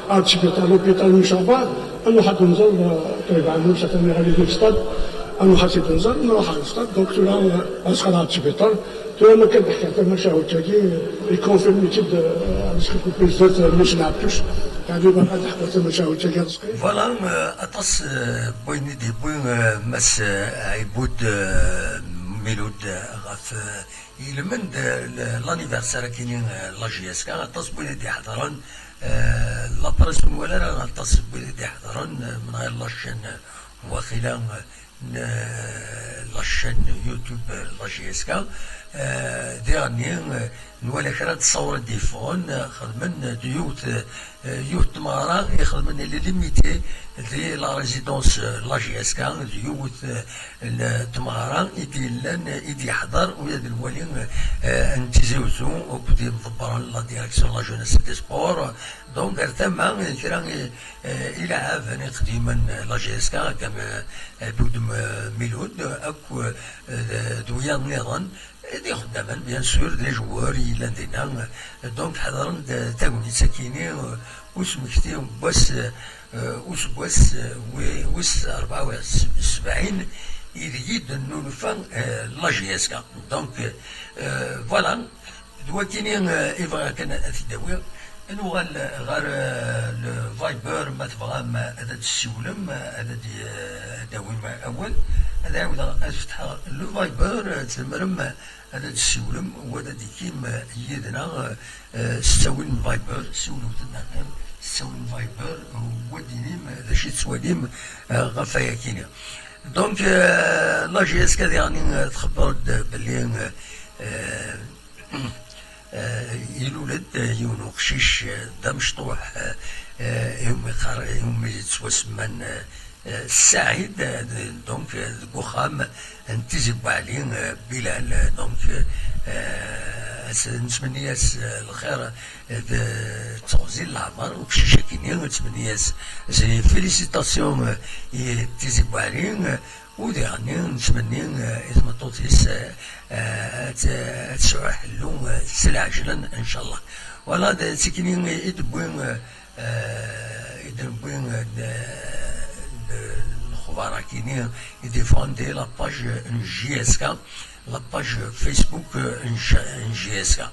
ar sbiṭar, l'hôpital Micrabah, ad nruḥ ad nẓer, eh, Ṭayba Ɛemrus, atan iɣli di lstad, Nruḥ ad tt-id-nẓer, nruḥ ar stade, donc tura, euh, azekka ad ɣ-d-tesbiṭer. Tura ma kan teḥka tamacahut-agi, ikonfirmi-tt-id, euh, azekka plus zdat, euh, Mmusen Ɛebtuc. Yeɛni bɣiɣ ad ḥkuɣ tamacahut-agi azekka. Voilà, euh, aṭas, euh, n wayen i d-yewwi, euh, Mass, euh, Ɛibud, euh, Milud, euh, ɣef, euh, ilmend, euh, l-, l'anniversaire akini, euh, la J S K, aṭas n wayen i d-iḥeḍren, euh, la presse ur nwala ara aṭas n wayen i d-iḥeḍren, euh, menɣir la chaîne, euh, waqila, euh, n, euh, la chaîne YouTube, euh, la J S K, euh, diɣenni, euh, nwala kra n tṣawra d-yeffɣen, euh, xedmen, euh, d yiwet, euh, euh, yiwet n tmeɣra i xedmen les limités di la résidence, euh, la J S K, d yiwet, euh, n tmeɣra i d-yellan, euh, i d-yeḥḍer ula d lwali, euh, n Tizi Uzzu akked yimḍebbren la direction de la jeunesse et des sports. Donc, ar tama, euh, kra, euh, euh, ilaɛaben iqdimen, euh, la J S K, comme, euh, Ɛibud, euh, Milud, euh, akk, euh, d, d wiyaḍ nniḍen, d ixeddamen, bien sûr, d les joueurs i yellan dinna. Donc, ḥeḍren-d tagnit akini, euh, usmekti n wass, euh, useggas, euh, wi-, wis rebɛa u sebɛin, ideg i d-tennulfa, euh, la J S K. Donc, euh, voilà, d wakini, euh, i bɣiɣ kan ad t-id-awiɣ. Ad nuɣal ɣer, euh, le Viber, ma tebɣam ad d-tessiwlem, ad d-, ad d-tawim awal. Ad ɛiwdeɣ ad fetḥeɣ le Viber, tzemrem ad d-tessiwlem, wa ad d-ikim yid-neɣ, euh, s ttawil n Viber, siwlewt-d ar s ttawil n Viber, wa d-inim d acu i tettwalim, euh, ɣef wayakini. Donc, euh, la J S K diɣenni, euh, txebber-d belli, euh, euh, euh, ilul-d, euh, yiwen uqcic, euh, d amecṭuḥ, euh, euh, iwumi qqar-, iwumi yettwasemman, euh, euh, Saɛid, euh, de-, donc, euh, deg uxxam n Tizi Bwaɛli, euh, Bilal, euh, donc, euh, euh, as-, nettmenni-as, euh, lxir, euh, d teɣzi n leɛmer, uqcic-agi-nni, nettmenni-as, c'est félicitations, euh, i Tizi Bwaɛli, euh, u diɣenni nettmenni, euh, i tmeṭṭut-is, euh, euh, ad t-, ad tesɛu ḥellu, euh, s lɛejlan, ncallah. Voilà, d tikni i d-wwi, euh, euh, i d-newwi, euh, n, n, n lexbar-agi-nni i d-yeffɣen di la page n J S K, la page Facebook, euh, n J-, n J S K.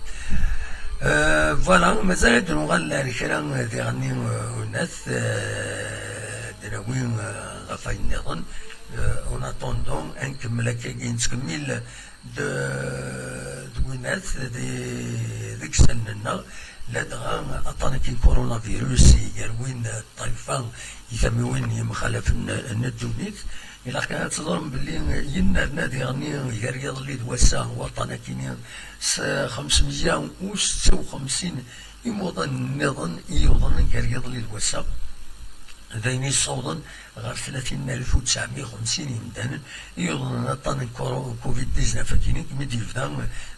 Euh, voilà, mazal ad nuɣal ar kra, euh, diɣenni, euh, unat, euh, d-nawi, euh, ɣef wayen nniḍen. Euh, en attendant, ad nkemmel akkagi, nettkemmil d, d winat di, deg isallen-nneɣ, ladɣa aṭṭan-agi n coronavirus i yerwin ṭṭifa i tamiwin yemxalafen n ddunit. Ilaq kan ad teẓrem belli yennerna diɣenni gar yiḍelli d wass-a waṭṭan-agi-nni s xemsemya u setta u xemsin imuḍan nniḍen i yuḍnen gar yiḍelli d wass-a. D ayen yessawḍen ɣer tlatin alef u tesɛemya u xemsin yimdanen i yuḍnen aṭṭan n koro-, covid dix-neuf akkin i mi d-yebda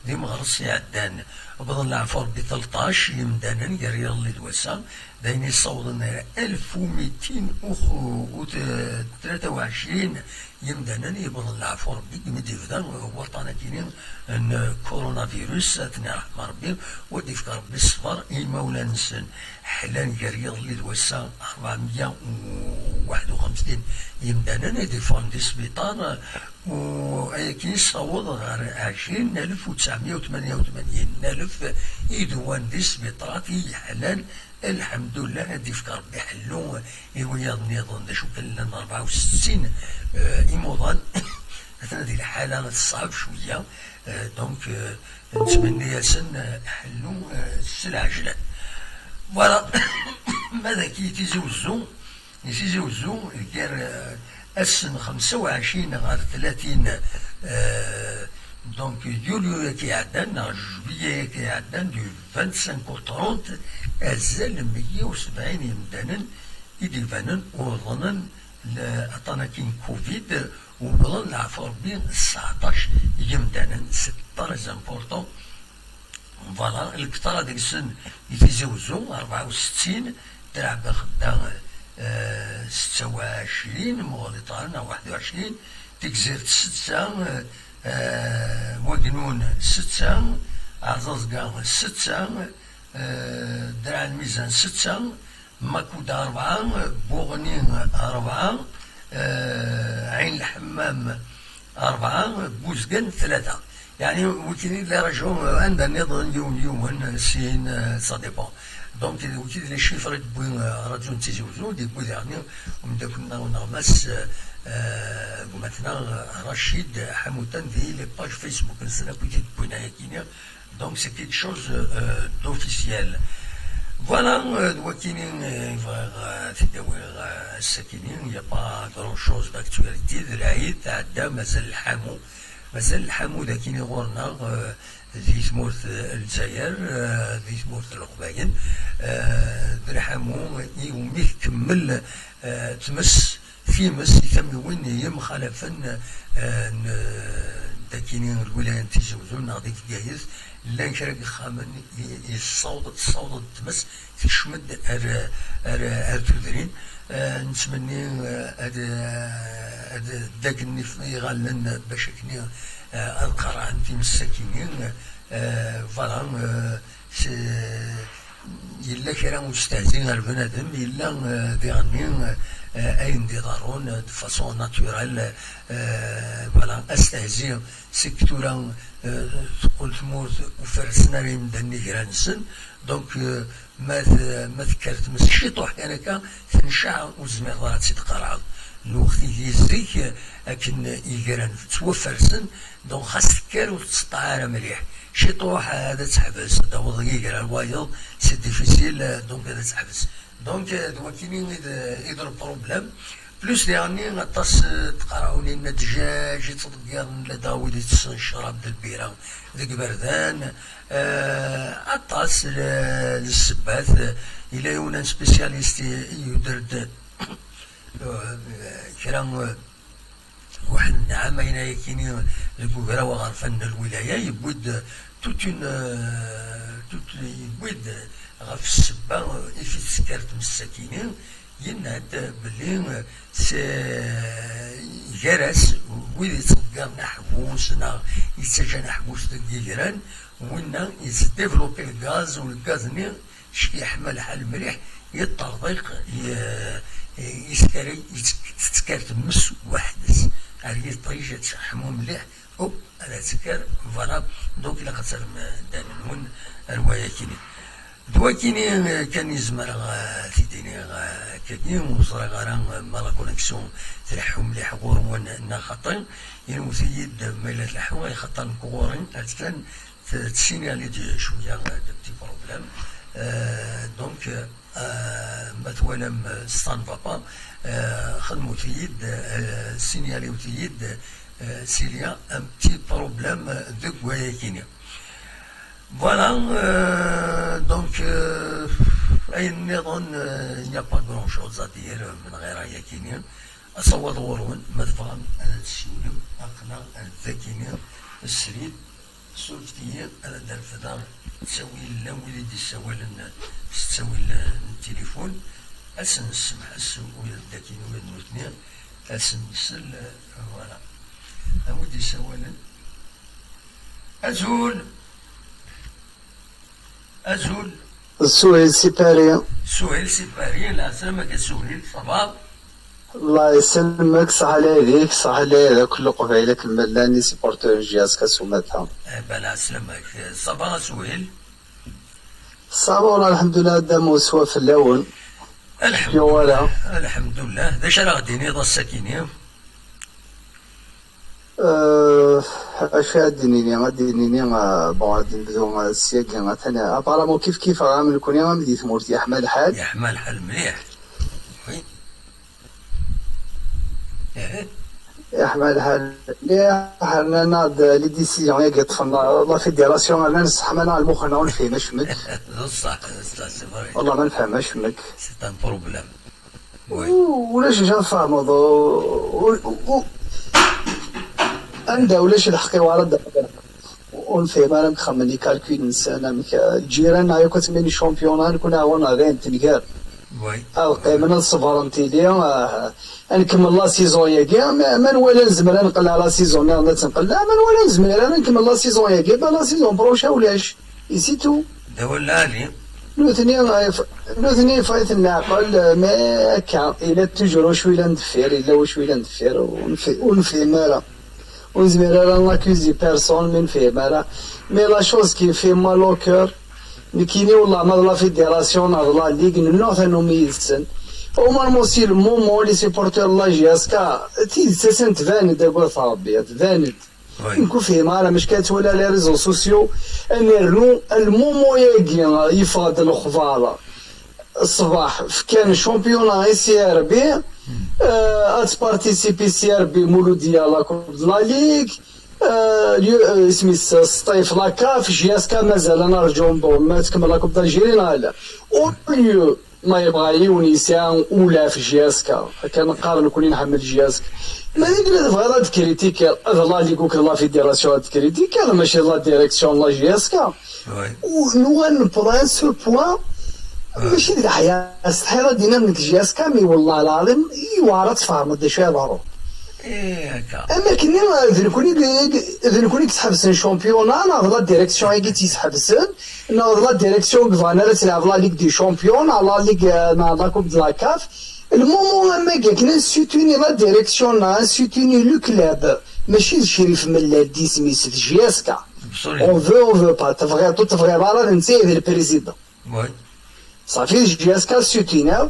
d imeɣres iɛeddan. Wwḍen leɛfu Rebbi tleṭṭac yimdanen gar yiḍelli d wass-a, d ayen yessawḍen ar alef u mitin u x-, u t-, tlata u ɛecrin yimdanen yewwḍen leɛfu Rebbi i mi d-yebda waṭṭan-agi n coronavirus, ad ten-iṛḥem Rebbi, u ad d-ifk Rebbi ṣṣber i yimawlan-nsen. Ḥlan gar yiḍelli d wass-a ṛebɛemya u waḥed u xemsin yimdanen i d-iffɣen di sbiṭar, u ayagi yessaweḍ ɣer ɛecrin alef u tesɛemya u tmanya u tmanyin alef i d-wwan di sbiṭarat i yeḥlan. Lḥemdullah, ad d-ifk Rebbi ḥellu i wiyaḍ nniḍen, d acu kan llan rebɛa u settin, eh, imuḍan. Atan di lḥala teṣɛeb cwiya, eh, donc, eh, nettmenni-asen, eh, ḥellu, eh, s lɛejlan. Voilà, ma d aki Tizi Uzzu, i Tizi Uzzu, gar, eh, ass n xemsa u ɛecrin ɣer tlatin, eh, donc, yulyu-agi iɛeddan, neɣ juillet-agi iɛeddan, du vingt-cinq au trente, azal n meyya u sebɛin yimdanen i d-ibanen uḍnen l-, aṭṭan-agi n covid, wwḍen leɛfu Rebbi tseɛṭac yimdanen, c'est très important. Voilà, lketṛa deg-sen i Tizi Uzzu, rebɛa u settin, Draɛ Bexda, eh, setta u ɛecrin, Muɣli Ṭaher neɣ waḥed u ɛecrin, Tigzirt setta, eh, Wagnun setta, Ɛẓaẓga setta, eh, Draɛ Lmizan setta, Makuda rebɛa, Buɣni rebɛa, Ɛin Lḥemmam rebɛa, Buzgan tlata. Yeɛni wikini d la région, anda nniḍen yiwen yiwen, sin, ça dépend. Donc wikini d les chiffres i d-tewwi Radio n Tizi Uzzu, d-yewwi diɣen umeddakel-nneɣ uneɣmas, gma-tneɣ Racid Ḥamutan di les pages Facebook-nsen akk i d-yewwin ayakini. Donc c'est quelque chose d'officiel. Voilà, d wakini i bɣiɣ ad t-id-awiɣ ass-akini. Il n'y a pas grand chose d'actualité. D lɛid tɛedda, mazal lḥamu, mazal lḥamu d akini ɣur-neɣ, di tmurt n Lezzayer, di tmurt n Leqbayel. D lḥamu iwumi tkemmel tmes, times i tamiwin yemxalafen, n dakini lwilaya n Tizi Uzzu neɣ di Bgayet. Llan kra n yexxamen i, i tessaweḍ, tessaweḍ tmes, tekcem-d ar, ar, ar tudrin. Nettmenni ad, ad ddagen iɣallen bac akken ad qarɛen times-akini. Voilà. Yella kra ustehzi ar bnadem, yella diɣenni ayen d-iḍerrun de façon naturelle. Voilà, astehzi seg tura teqqel tmurt ur ferrsen ara imdanen igra-nsen. Donc ma tekker tmes ciṭuḥ kan akka, tenceɛ, ur tezmireḍ ara ad tt-id-tqerɛeḍ. Lweqt-igi zik, akken igran ttwafersen, donc xas tekker ur tettseṭṭaɛ ara mliḥ. Ciṭuḥ ad teḥbes, ad d-taweḍ yiger ar wayeḍ, c'est difficile, donc ad teḥbes. Donc d wakini i d, i d le problème. Plus diɣenni aṭas n tqerɛunin n ddjaj i ttḍeggiren, ladɣa wid itessen ccrab d lbira deg iberdan. Aṭas n ssebbat. Yella yiwen n spécialiste i yuder-d kra, waḥed n ɛamayen ayakini deg ugraw aɣerfan n lwilaya, yewwi-d toute une, toute, yewwi-d ɣef ssebba i fi tesker tmes-akini. Yenna-d belli s, gar-as wid yettḍeggaren aḥbus neɣ yettaǧǧan aḥbus deg yigran, winna yettdéveloppé lgaz, u lgaz-nni yeḥma lḥal mliḥ, yeṭṭerḍiq, ye-, yeskaray, yettek-, tettker tmes weḥd-s ar yiṭij, ad teḥmu mliḥ, hop, ad tekker. Voilà. Donc ilaq ad terrem, eh, ddehn-nwen ar wayakini. D wakini, eh, kan i zemreɣ, eh, ad t-id-iniɣ, eh, akkagi, ur ẓriɣ ara, eh, ma la connexion tleḥḥu mliḥ ɣur-wen neɣ xaṭi. Inwet-iyi-d ma yella tleḥḥu, ay xaṭer nekk ɣur-i, attan t-, tessignali-d cwiya, eh, de petits problèmes. Eh, donc, eh, ma twalam, eh, ça ne va pas, eh, xedmut-iyi-d, eh, signaliwet-iyi-d, eh, s'il y a un petit problème, eh, deg wayakini. Voilà, euh, donc, euh, ayen nniḍen, euh, il n'y a pas grand chose à dire, euh, من غير ayakini. Asawaḍ ɣur-wen, ma tebɣam ad tessiwlem, aql-aɣ ad dakini srid. Surfet-iyi, ad d-refdeɣ ttawil, llan wid i d-issawalen s ttawil n tilifun. Ad sen-nessemḥes, ula d dakini ula d nutni, ad sen-nsel, euh, voilà. A wi d-issawalen. Azul! Azul! D Suhil si Paris. Suhil si Paris, lɛeslama-k a Suhil, ça va? Allah yesselmek, ṣaḥ lɛid-ik, ṣaḥ lɛid akk n Leqbayel akken ma llan isipurturen n J S K s umata. Eh ben, lɛeslama-k, ça va a Suhil? Ça va, wallah, lḥemdullah, ddam uswa fell-awen. Alḥemdullah, alḥemdullah. D acu ara ɣ-d-tiniḍ ass-akini? Euh, acu ad d-nini, ad d-nini, euh, bon, ad d-nebdu, euh, syagi, atan, euh, apparemment kif kif, am nekni, am di tmurt, yeḥma lḥal. Yeḥma lḥal mliḥ. Oui. Eh. Yeḥma lḥal mliḥ, rnan-aɣ-d les décisions-agi ṭṭfen la fédération, rnan sseḥman-aɣ lmux-nneɣ, ur nefhim acemmek. D ṣṣeḥ, d ṣṣeḥ, c'est vrai. Wallah ma nefhem acemmek. C'est un problème. Oui. U-, ulac acu ara tfehmeḍ. U-, u-, u-, anda ulac lḥeqq i wara d-, ur nefhim ara amek xemmen les calculs-nsen, amek, eh, lǧiran-nneɣ yakk ad tmini championnat, nekkni awen-, dayen tenger. Oui. Ad qqimen ad ṣebren tili, ah, ad nkemmel la saison-agi, ma, ma nwala nezmer ad nqelleɛ la saison-nniḍen ad tt-nqelleɛ, ma nwala nezmer ara nkemmel la saison-agi, ben la saison prochaine ulac. Et c'est tout. D awal lɛali. Nutni, nutni yeffeɣ-iten leɛqel, mais akka, il y a toujours wacu yellan deffir, yella wacu yellan deffir, ur nfi-, ur nefhim ara. Ur nezmir ara accuser personne, mi nefhim ara. Mais la chose qui fait mal au cœur, nekkini, wallah, ma d la fédération neɣ d la ligue, nennuɣ tannumi yid-sen. Au moins aussi, le moment, les supporters de la J S K, tidet asen tban-d, agad Rebbi, tban-d. Nekk ur fhimeɣ ara, mačči kan ttwaliɣ les réseaux sociaux, ad nernu, le moment-agi yeffeɣ-d lexbar ṣṣbeḥ, fkan championnat i C R B, euh, ad tparticipi C R B Mouloudia la Coupe de la Ligue, euh, lieu, euh, isem-is, Sṭif, la CAF, J S K mazal ad nerǧu, bon, ma tkemmel la Coupe d'Algérie neɣ ala. Au lieu ma yebɣa yiwen yesɛa ula f J S K, akken qqaren nekkni nḥemmel J S K. Ma d akken tebɣiḍ ad tkritikiḍ, d la Ligue akked la Fédération ad tkritikiḍ, mačči d la direction n la J S K. Nuɣal newweḍ à ce point, mačči d leḥya, setḥiḍ ad d-iniɣ nekk J S K, mi wellah lɛaḍim, yewɛer ad tfehmeḍ d acu ara iḍerrun. Am akken d nekkni, d nekkni i yesḥebsen championnat, neɣ d la direction-agi i tt-yesḥebsen, neɣ d la direction i yebɣan ara tleɛb la Ligue des Champions, neɣ la Ligue, euh, neɣ la Coupe de la CAF. Le moment am wagi akken ad nessutuni la direction neɣ ad nessutuni le club, mačči d Crif Mellal d isem-is, d J S K. On veut, on veut pas, tebɣiḍ ur tebɣiḍ ara, d netta i d le président. Ṣafi, d J S K ssutiniɣ,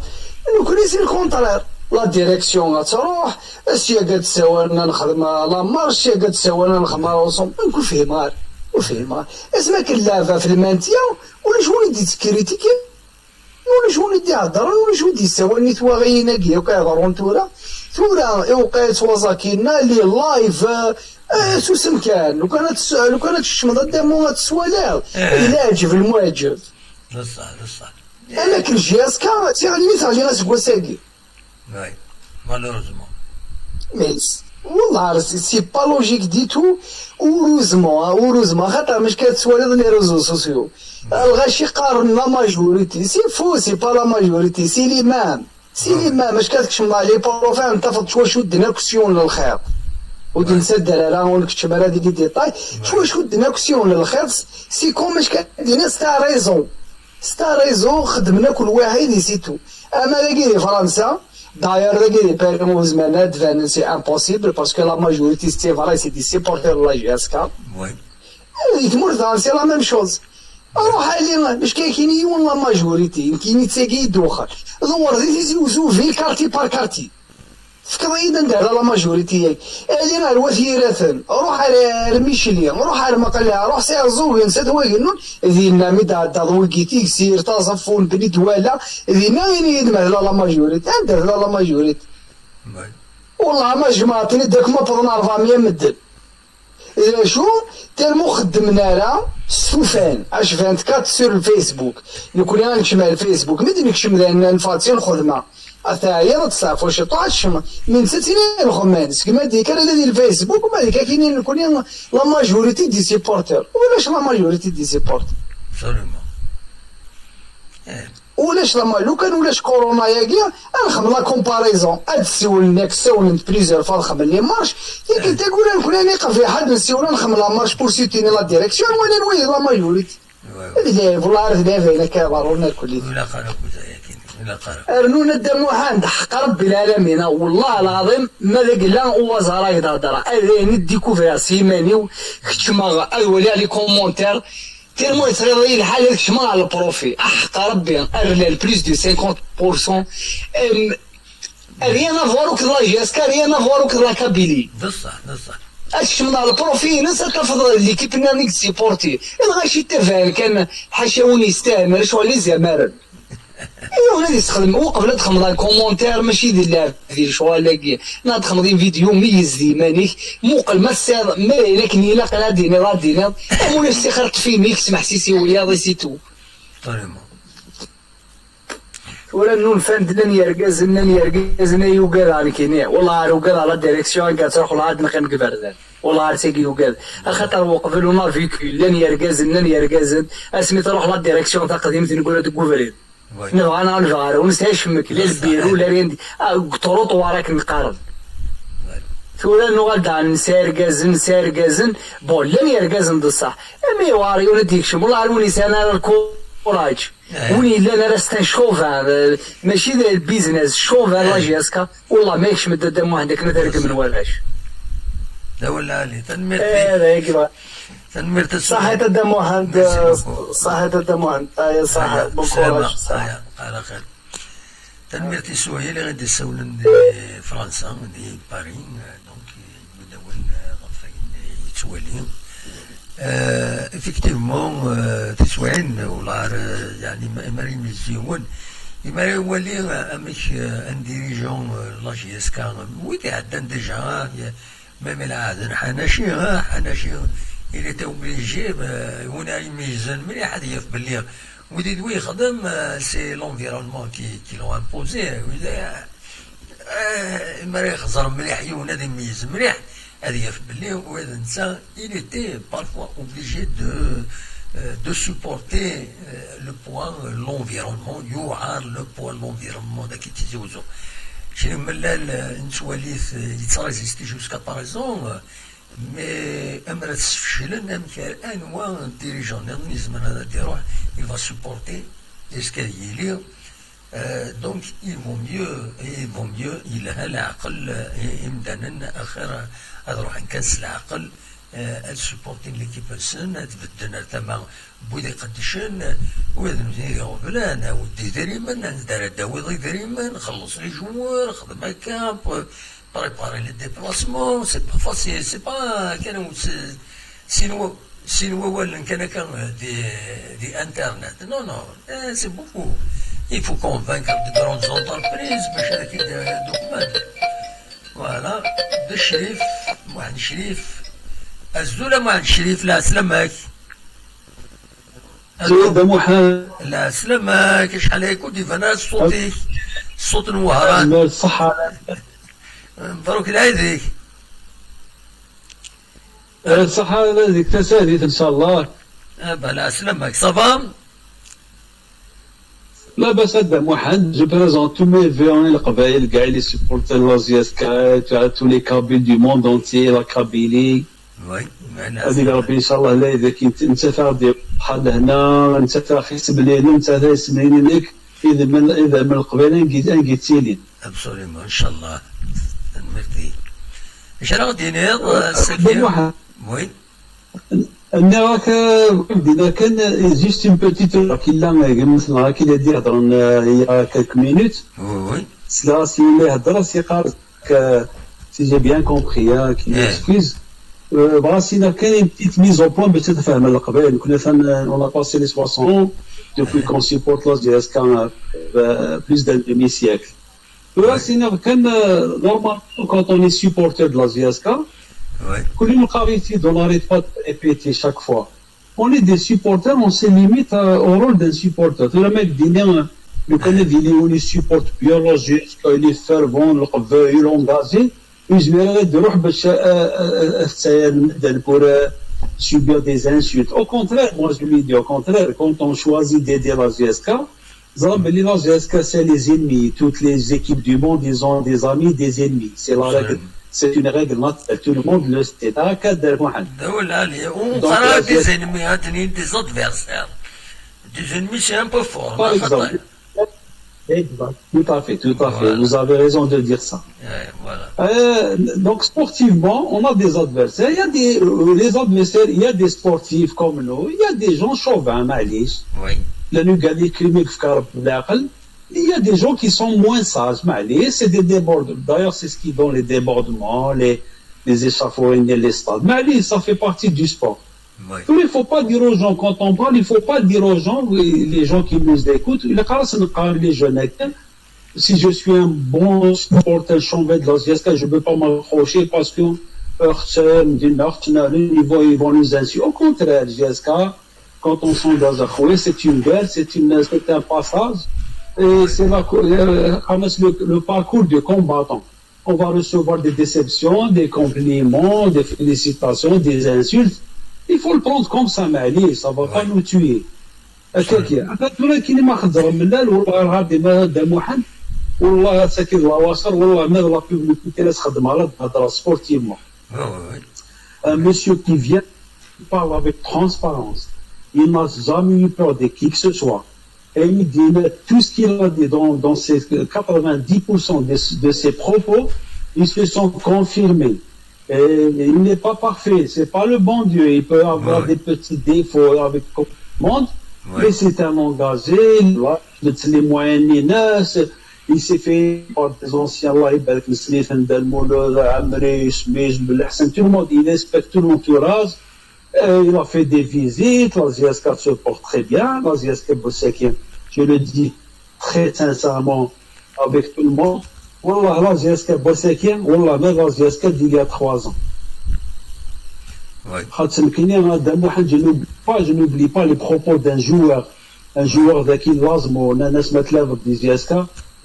nekkni c'est le contraire. La direction ad tṛuḥ, sya ad d-sawalen ad nexdem la marche, sya ad d-sawalen ad nexdem ensemble. Nekk ur fhimeɣ ara, ur fhimeɣ ara. Asmi akken leɛba f lmantya, ulac win i d-yettkritikyen, ulac win i d-iheddren, ulac win i d-yessawalen i twaɣiyin-agi akk iḍerrun tura. Tura, iwqeɛ yettwaẓ akinna, les lives, eh, susem kan. Lukan ad tes-, lukan ad tsekcmeḍ addamu ad teswaliḍ. D leɛǧeb, lmuɛǧeb. D ṣṣeḥ, d ṣṣeḥ. Am akken J S K, tiɣelli teɣli aseggas-agi. Oui, malheureusement. Mais, wallah, c'est, c'est pas logique du tout. Heureusement, hein, heureusement, xaṭer mačči kan tettwaliḍ les réseaux sociaux. Lɣaci qqaren la majorité. C'est faux, c'est pas la majorité, c'est les mêmes. C'est les mêmes, mačči kan tkecmeḍ ɣer les profils, tafeḍ ttwacudden akk s yiwen n lxiḍ. Ur d-nettadder ara, ur nkeččem ara di les détails. Ttwacudden akk s yiwen n lxiḍ, c'est comme mačči kan d-iniɣ, c'est ta raison. C'est ta raison, xeddmen akk lwaḥid, et c'est tout. Ama dagi di Fransa, d'ailleurs, dagi di Paris, ur zmiren ad d-banen, c'est impossible, parce que la majorité, c'est vrai, c'est des supporters de la J S K. Oui. Di tmurt daɣen, c'est la même chose. Ruḥ ali, mačči kan kini yiwen la majorité, nekkini d tagi i d-uxer. Dewwer di Tizi Uzzu, ville quartier par quartier. Tefkiḍ-iyi-d anda tella la majorité-agi. Ali ar Wat Yiraten, ruḥ ar, ar Micli, ruḥ ar Maqella, ruḥ s Iɛeẓẓugen, s At Wagennun, dinna mi d-tɛeddaḍ wigi, Tigsir, Taẓeffun, Bni Dwala, dinna ini-yi-d ma tella la majorité. Anda tella la majorité? Wallah ma jemɛeḍ-ten-id akk ma wwḍen rebɛemya medden. D acu? Tellement xeddmen ara s tufan, H vingt-quatre sur le Facebook. Nekkni ad nekcem ar Facebook, mi d-nekcem d ayen nfeɣ-d si lxedma. Ad teɛyiḍ, ad testeɛfuḍ ciṭuḥ, ad tecmeḍ. Mi netta ttini lxemman, seg ma d-yekker ala di lFacebook, ma d-yekker kini nekkni la majorité des supporters. Ulac la majorité des supporters. Absolument. Eh. Ulac la ma-, lukan ulac corona-yagi, ad nxem la comparaison. Ad d-siwlen, yak ssawlen plusieurs fois, ad xemmen les marches. Tikkelt tagura nekkni ad niqef ḥedd nsiwel ad nxem la marche pour soutenir la direction, wala n wayen la majorité. D lɛib, wallah, ar d lɛib ayen akka iḍerrun akk-, ilaq ara akk-, ilaq ara. Rnu Nna Dda Muḥend, ḥeqq Rebbi lɛalamin, ah, wallah lɛaḍim, ma d agella ur waẓ ara i d-heddreɣ. Ad ayen i d-découvrir s yiman-iw, keččmeɣ ad waliɣ les commentaires, tellement yettɣiḍ-iyi lḥal ad kecmeɣ ɣer le profil. Ah, ḥeqq Rebbi, ar llan plus de cinquante pour cent, em, rien à voir akked la J S K, rien à voir akked la Kabylie. D ṣṣeḥ, d ṣṣeḥ. Ad tkecmeḍ ɣer le profil-ines, ad tafeḍ l'équipe-nni i yettsupporti. Lɣaci ttabaɛen kan, ḥaca win yestahlen, ala ccɣel i zamaren. Yiwen ad yessexdem, uqbel ad txedmeḍ un commentaire, mačči d lɛeb di lecɣal-agi. Neɣ ad txedmeḍ une vidéo, meyyez d yiman-ik, muqel ma tesɛiḍ, ma d ayen akken ilaq ad d-tiniḍ, ad d-tiniḍ. Am ulac, tixer ṭṭef imi-k, smeḥsis i wiyaḍ, et c'est tout. Vraiment. Tura nnunfan-d, llan yergazen, llan yergazen ay ugadeɣ nekkini. Wallah ar ugadeɣ la direction akka ad truḥ, wallah ad neqqim deg iberdan. Wallah ar tagi ugad. Axaṭer uqbel on a vécu, llan yergazen, llan yergazen. Asmi truḥ la direction taqdimt neggura deg ubrid. Oui. Nebɣa neɣ nebɣa ara, ur nesɛi cemmek, la lbiru, la rien. Ah, deg troṭwar akken qqaren. Oui. Tura nuɣal daɣen nesɛa irgazen, nesɛa irgazen. Bon, llan yergazen d ṣṣeḥ. Amiɣer yiwen ad d-yekcem, wallah ar win yesɛan ara lku-, Courage. Win yellan ar ass-a chauvin, eh, mačči d business, chauvin la J S K, wallah ma yekcem-d Dda Muḥend akken ad regmen warrac. D awal lɛali. Tanemmirt. Eh, d ayagi bɣa. Tanemmirt a Suhayl. Ṣaḥit a Dda Muḥend. Merci beaucoup. Ṣaḥit a Dda Muḥend. Aya, ṣaḥit. Bon courage. Aya, ala xir. Tanemmirt i Suhayl i ɣ-d-issawlen di Fransa, di Paris, eh, donc, yewwi-d awal, eh, ɣef wayen yettwali. Eh, effectivement, eh, tiswiɛin, wala ar, eh, yeɛni, ma, ma ara yemyezz yiwen, ma ara iwali, eh, amek, eh, un dirigeant, eh, la J S K, wid iɛeddan déjà, eh, même lɛahd n Ḥanaci, eh, Ḥanaci, il était obligé, eh, win ara imeyyzen mliḥ ad yaf belli wid i d wi yexdem, eh, c'est l'environnement qui, qui l'ont imposé, wid, eh, Eh, mi ara yexẓer mliḥ yiwen ad imeyyez mliḥ, ad yaf belli ula d netta, il était parfois obligé de, euh, de supporter, euh, le poids, euh, l'environnement, yuɛer le poids l'environnement dagi Tizi Uzzu. Kra n mellal, euh, nettwali-t, euh, yettrésisti jusqu'à présent, euh, mais amer ad sfeclen, amek ara, anwa dirigeant nniḍen yezmer ad d-iruḥ, il va supporter, est-ce qu'ad yili Euh, donc, il vaut mieux, il vaut mieux, yelha leɛqel, eh, i, imdanen, axir ad ruḥen kan s leɛqel, eh, ad supportin l'équipe-nsen, ad bedden ar tama n wid iqeddcen, wid n iɣeblan, awi-d idrimen, anda ara d-tawiḍ idrimen, xelleṣ les joueurs, xdem akka, p-, préparer les déplacements, c'est pas facile, c'est pas kan, c'est, c'est une Sin wawalen kan akka di, di internet. Non, non, eh, c'est beaucoup. Il faut convaincre de grandes entreprises باش هذاك يدوك مال. Voilà. De Chrif, Mohamed Chrif. Azul a Mohamed Chrif, la سلامك. Azul. Dda Muḥend. La سلامك, acḥal ay kud iban ara ṣṣut-ik? Ṣṣut n Wehran. Ṣṣeḥḥa. Mebṛuk lɛid-ik. Eh, ṣṣeḥḥa, deg tasarit, ncallah. Ah, ben, la سلامك, ça va? Labas a Dda Muḥend, je présente tous mes vœux i Leqbayel, kay les supporters de la J S K, à tous les Kabyles du monde entier, la Kabylie. Oui, ben, la سلامك. Ad yili Rebbi, ncallah, la idek, nttafaq-d lḥal lehna, nttafaq isem-nni, nttafaq isem-nni, idem, idem Leqbayel, angi, angi ttilin. Absolument, ncallah. Tanemmirt-ik. Acu ara ɣ-d-tiniḍ, euh, ass-agi? Dda Muḥend. Oui. Nniɣ-ak, euh, dinna kan, euh, juste une petite remarque, illa, euh, gma-tneɣ, ak-id-ihedren, euh, il y a quelques minutes. Oui, oui. Sliɣ-as yella ihedder, as-yeqqar, euh, si j'ai bien compris, hein, qu'il m'excuse. Euh, bɣiɣ ad s-iniɣ kan une petite mise au point, bac ad tfehmem Leqbayel. Nekkni atan, euh, on a passé les soixante ans depuis qu'on supporte la J S K, euh, plus d'un demi-siècle. Tura, ouais, c'est-à-dire que, euh, normalement, quand on est supporter de la J S K, ouais, كل يوم نقرا في دون، on n'arrête pas de répéter chaque fois. On est des supporters, on se limite à, au rôle d'un supporter. Tura ma d-nini, euh, le Canadien, on est supporter bien la J S K, il est fervent, il est engagé. Ur yezmir ara ad iruḥ bac, euh, euh, euh, ad t-ttayen medden pour, euh, subir des insultes. Au contraire, moi je lui dis, au contraire, quand on choisit d'aider la J S K, ẓra belli la J S K, c'est les ennemis. Toutes les équipes du monde, ils ont des amis, des ennemis. C'est la règle. Absolument. C'est une règle naturelle. Tout le monde le sait. هكا دار محمد. Donc, la J S K, des ennemis, hein, des adversaires. Des ennemis, c'est un peu fort, par exemple. Exact. Tout à fait, tout à fait. Voilà. Vous avez raison de dire ça. Ouais, voilà. Euh, donc, sportivement, on a des adversaires. Il y a des, euh, les adversaires, il y a des sportifs comme nous. Il y a des gens chauvins, معليش. Oui. لأنه قاعد يكلمك في كرب العقل. Il y a des gens qui sont moins sages, معليش. C'est des débordements. D'ailleurs, c'est ce qui donne les débordements, les, les échauffourées, les stades. معليش, ça fait partie du sport. Oui. Il ne faut pas dire aux gens, quand on parle, il ne faut pas dire aux gens, oui, les gens qui nous écoutent, il est les jeunes, si je suis un bon supporter chauvin de la J S K, je ne peux pas m'accrocher parce que, euh, ils vont, ils vont nous insulter. Au contraire, J S K, quand on s'engage à jouer, c'est une guerre, c'est une, c'est un passage. Et c'est la, euh, le, le parcours du combattant. On va recevoir des déceptions, des compliments, des félicitations, des insultes. Il faut le prendre comme ça, معليش, ça va pas nous tuer. هكاكي. عطات، ولكن ما خدر من لا، والله غادي ما دا محمد. والله ساكن العواصر، والله ما لا بيبليكيتي لا تخدم على الهضره سبورتيفمون. Oui, oui, oui. Un monsieur qui vient, qui parle avec transparence. Il n'a jamais eu peur de qui que ce soit. Et il dit, tout ce qu'il a dit dans, dans ces quatre-vingt-dix pour cent de, de ses propos, ils se sont confirmés. Et il n'est pas parfait, c'est pas le bon Dieu. Il peut avoir Ouais. des petits défauts avec tout le monde, Ouais. mais c'est un engagé, il va mettre les moyens nécessaires. Il s'est fait par des anciens, الله يبارك, مسميتهم دار مولود، عمري، سميز، بلحسن, tout le monde, il respecte tout l'entourage. Euh, il a fait des visites, la J S K se porte très bien, la J S K Boussakine, je le dis très sincèrement avec tout le monde. والله la J S K Boussakine, والله même la J S K d'il y a trois ans. Ouais. خاطر سمكني هذا واحد, je n'oublie pas, je n'oublie pas les propos d'un joueur, un joueur ذكي لازم, ناس ما تلعب دي J S K,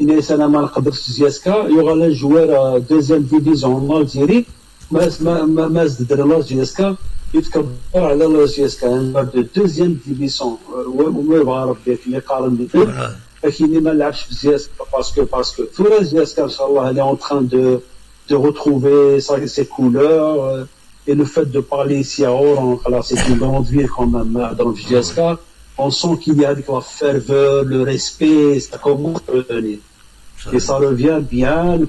إناس أنا ما نقدرش J S K, يغلى joueur, euh, deuxième division en Algérie, ما ما ما ما زدر la J S K, يتكبر على la J S K, un joueur de deuxième division, euh, وما يبغى ربي اللي قارن بيه. Voilà. لكن ما لعبش في J S K parce que, parce que ثورة J S K إن شاء الله, elle est en train de, de retrouver sa, ses couleurs, euh, et le fait de parler ici à Oran, là, c'est une grande ville quand même, hein, dans le J S K, on sent qu'il y a de la ferveur, le respect, ça commence à revenir. Et ça revient bien. Nous,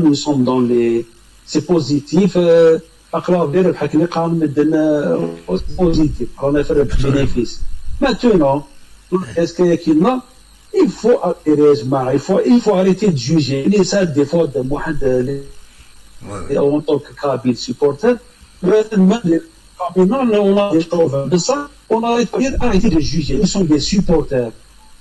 nous sommes dans les, c'est positif. Euh, أقرأ غير بحال كنا قال مدن, euh, positif, on a fait le bénéfice. Maintenant, est-ce qu'il y a, il faut arrêter, il faut, il faut arrêter de juger. Les ça, des fois, de Mohamed, les Ouais, et ouais. En tant que Kabyle supporter, même les Kabyles, non, on a des choses. De ça, on a arrêté, arrêté de juger. Nous sommes des supporters.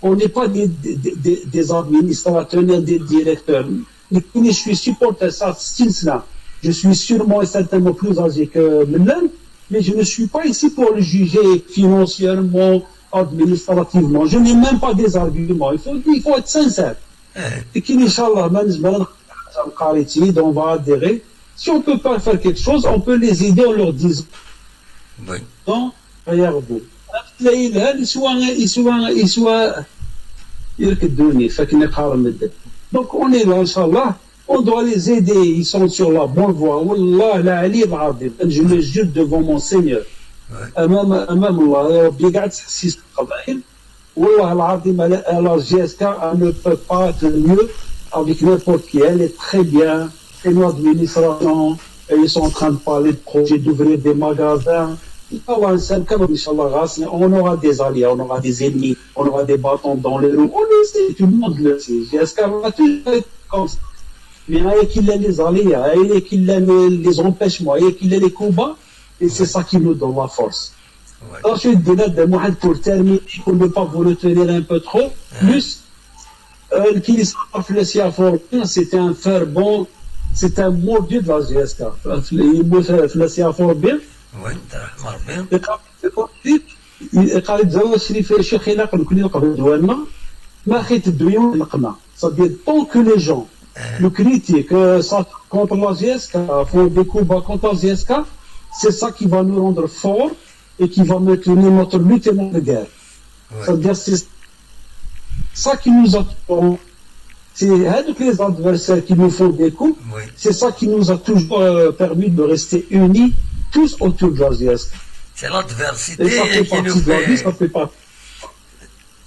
On n'est pas des, des, des, des administrateurs, ni des directeurs. Mais je suis supporter, ça, c'est cela. Je suis sûrement et certainement plus âgé que Milan, mais je ne suis pas ici pour le juger financièrement, administrativement. Je n'ai même pas des arguments. Il faut, il faut être sincère. Eh, Et qui, Inch'Allah, ما نزمر نقاريتي, donc on va adhérer. Si on peut pas faire quelque chose, on peut les aider en leur disant oui. غير بو. تلاقي لها يسوى يسوى يسوى يركدوني فكني قارن مدة. Donc on est là, Inch'Allah. On doit les aider, ils sont sur la bonne voie. والله العلي العظيم, je le jure devant mon Seigneur. Ouais. أمام, أمام الله, يا ربي, قاعد تحسيس القبائل. والله العظيم, la, la J S K, elle ne peut pas être mieux avec n'importe qui. Elle est très bien. Et l'administration, et ils sont en train de parler de projet d'ouvrir des magasins. Inch'Allah, نسلم كما, Inch'Allah, on aura des alliés, on aura des ennemis, on aura des bâtons dans les roues. On le sait, tout le monde le sait. J S K va toujours être comme ça. Mais il y a qu'il a les alliés, il y a qu'il a les, les empêchements, il y a qu'il a les combats, et c'est ça qui nous donne la force. Ouais. Ensuite, de là, de Mohamed, pour terminer, pour ne pas vous retenir un peu trop, plus, euh, le Kilis Aflesia Forbin, c'était un fervent, c'est un mordu de la J S K. Il me fait Aflesia Forbin. Oui, t'as remarqué. يقال لي زعما شريف الشيخ إلا نكون نقبل ديالنا ما خيت الدنيا نقنا. C'est-à-dire, tant que les gens nous critiquent, euh, ça, contre la J S K, font des combats contre la J S K, c'est ça qui va nous rendre forts et qui va maintenir notre lutte et notre guerre. Ouais. C'est-à-dire, c'est ça qui nous a, c'est هذوك les adversaires qui nous font des coups, Oui. C'est ça qui nous a toujours, euh, permis de rester unis, tous autour de la J S K. C'est l'adversité Et ça fait qui nous partie de la vie, fait. Ça fait partie.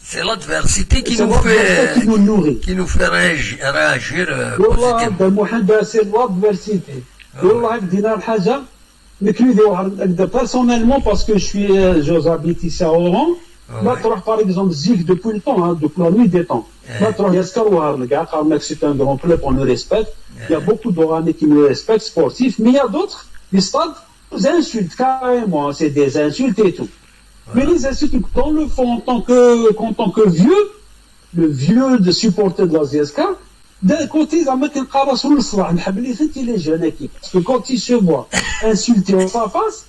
C'est l'adversité qui C'est nous l'adversité fait qui nous nourrit. Qui nous fait réagir, réagir euh, والله positivement. هذا محمد سي l'adversité. والله هاك دينا الحاجة, نكري دي واحد هكذا personnellement, parce que je suis, euh, j'habite ici à Oran. Ah ما ouais. تروح, par exemple, زيك, depuis le temps, hein, depuis la nuit des temps. Eh. ما تروح يسكر وهرنقا, قال لك c'est un grand club, on le respecte. Il y a Eh. Beaucoup d'Oranais qui nous respectent, sportifs, mais il y a d'autres, les stades, nous insultent carrément, c'est des insultes et tout. Mais les insultes, dans le fond, en tant que, en tant que vieux, le vieux de supporter de la J S K, d'un côté, زعما كنلقى راسو للصلاح, نحب لي خيتي les jeunes, parce que quand il se voit insulté en sa face,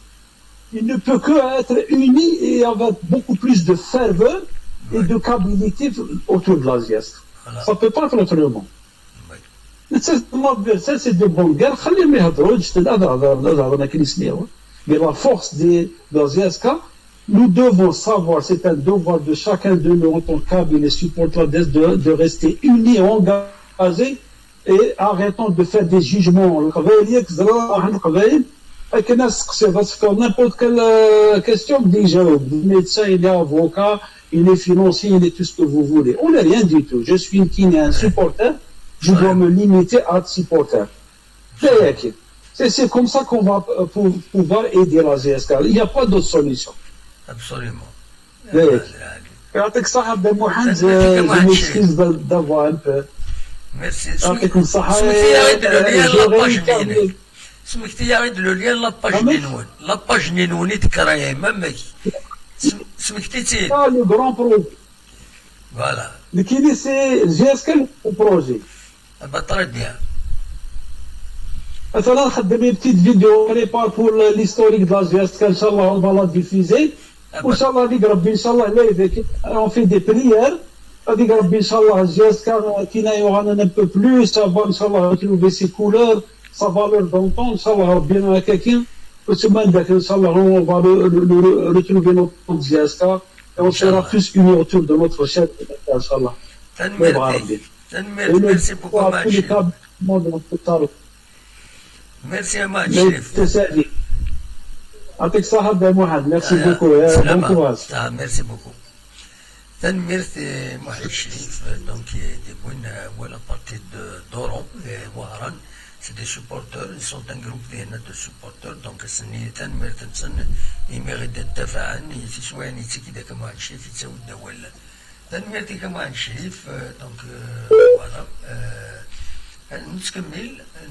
il ne peut que être uni et avec beaucoup plus de ferveur et de kabilité autour de la J S K. Voilà. Ça peut pas être autrement. Oui. C'est l'adversaire, c'est de bonne guerre. خليهم يهضروا, juste هذا هضر, هذا هضر, أنا كنسمعوا. Mais la force de, de la J S K, nous devons savoir, c'est un devoir de chacun de nous en tant que Kabyles et supporters de, de, de rester unis, engagés et arrêtons de faire des jugements. القبايل ياك زرا راح القبايل, Akken ad tseqsiḍ, ad tefkeḍ n'importe quelle euh, question, déjà, médecin, il est avocat, il est financier, il est tout ce que vous voulez. On n'est rien du tout. Je suis un kiné, un supporter. Je dois me limiter à être supporter. C'est c'est comme ça qu'on va euh, pour, pouvoir aider la G S K. Il n'y a pas d'autre solution. Absolument. يعطيك الصحة بن محمد. Je m'excuse d'avoir un peu. Merci. يعطيكم الصحة. سميتي يا غير لو ليان لاباج نيني. سميتي يا غير لو ليان لاباج نينون. لاباج نينون يتكرا يا مامك. سميتي تي. Le grand projet. Voilà. لكن c'est G S K le projet. Ah bah, très bien. مثلا نخدم une petite vidéo prépare pour l'historique de la G S K, ان شاء الله on va la diffuser. وان شاء الله هذيك ربي ان شاء الله لا يذاك on fait des prières. هذيك ربي ان شاء الله G S K كينا يوغانا un peu plus, ça va ان شاء الله retrouver ses couleurs, sa valeur d'antan, ان شاء الله ربي هكاكي. وثم عندك ان شاء الله on va retrouver notre G S K et on sera tous unis autour de notre chef, ان شاء الله. تنميرتك. تنميرتك. Merci beaucoup. Merci يا محمد شريف. يعطيك الصحة بن محمد. Merci beaucoup. Bon courage. Merci beaucoup. تنميرت محمد شريف. Donc, des bonnes, voilà, partie de Doron et Wahran, c'est des supporters, ils sont un groupe de supporters, donc c'est تنميرت نسن يميغي دافعا يتسواني تيكي داك محمد شريف يتساوي الدول. تنميرتك محمد شريف. Donc, voilà. نتكمل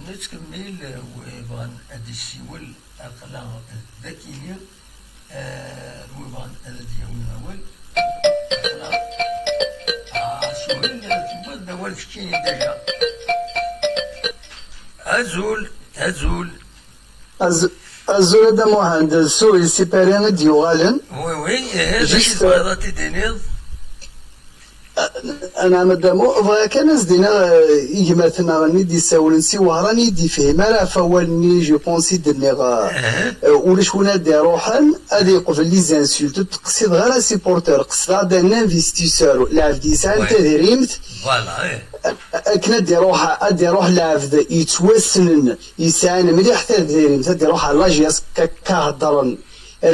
نتكمل ويبغى ادي السيول اقلا ذكيني. ويبغى ادي يوم الاول اقلا. سهيل تبدا والد كيني ديجا. ازول ازول. Azul a Dda Muḥend, d Suhil si Paris i d-yuɣalen. Oui, oui, eh, d acu tebɣiḍ ad t-id-tiniḍ? Anɛam a Dda Mu, bɣiɣ kan ad s-d-iniɣ i gma-tneɣ-nni d-issawlen si Wehran i d-ifhim ara ɣef wawal-nni, je pense, i d-nniɣ, ulac win ad d-iruḥen ad yeqbel les insultes, ur d-qsideɣ ara supporter, qesdeɣ-d un investisseur, lɛebd yesɛan tadrimt, akken ad d-iruḥ, ad d-iruḥ lɛebd yettwassnen, yesɛan mliḥ tadrimt, ad d-iruḥ ɣer la J S K akka heddren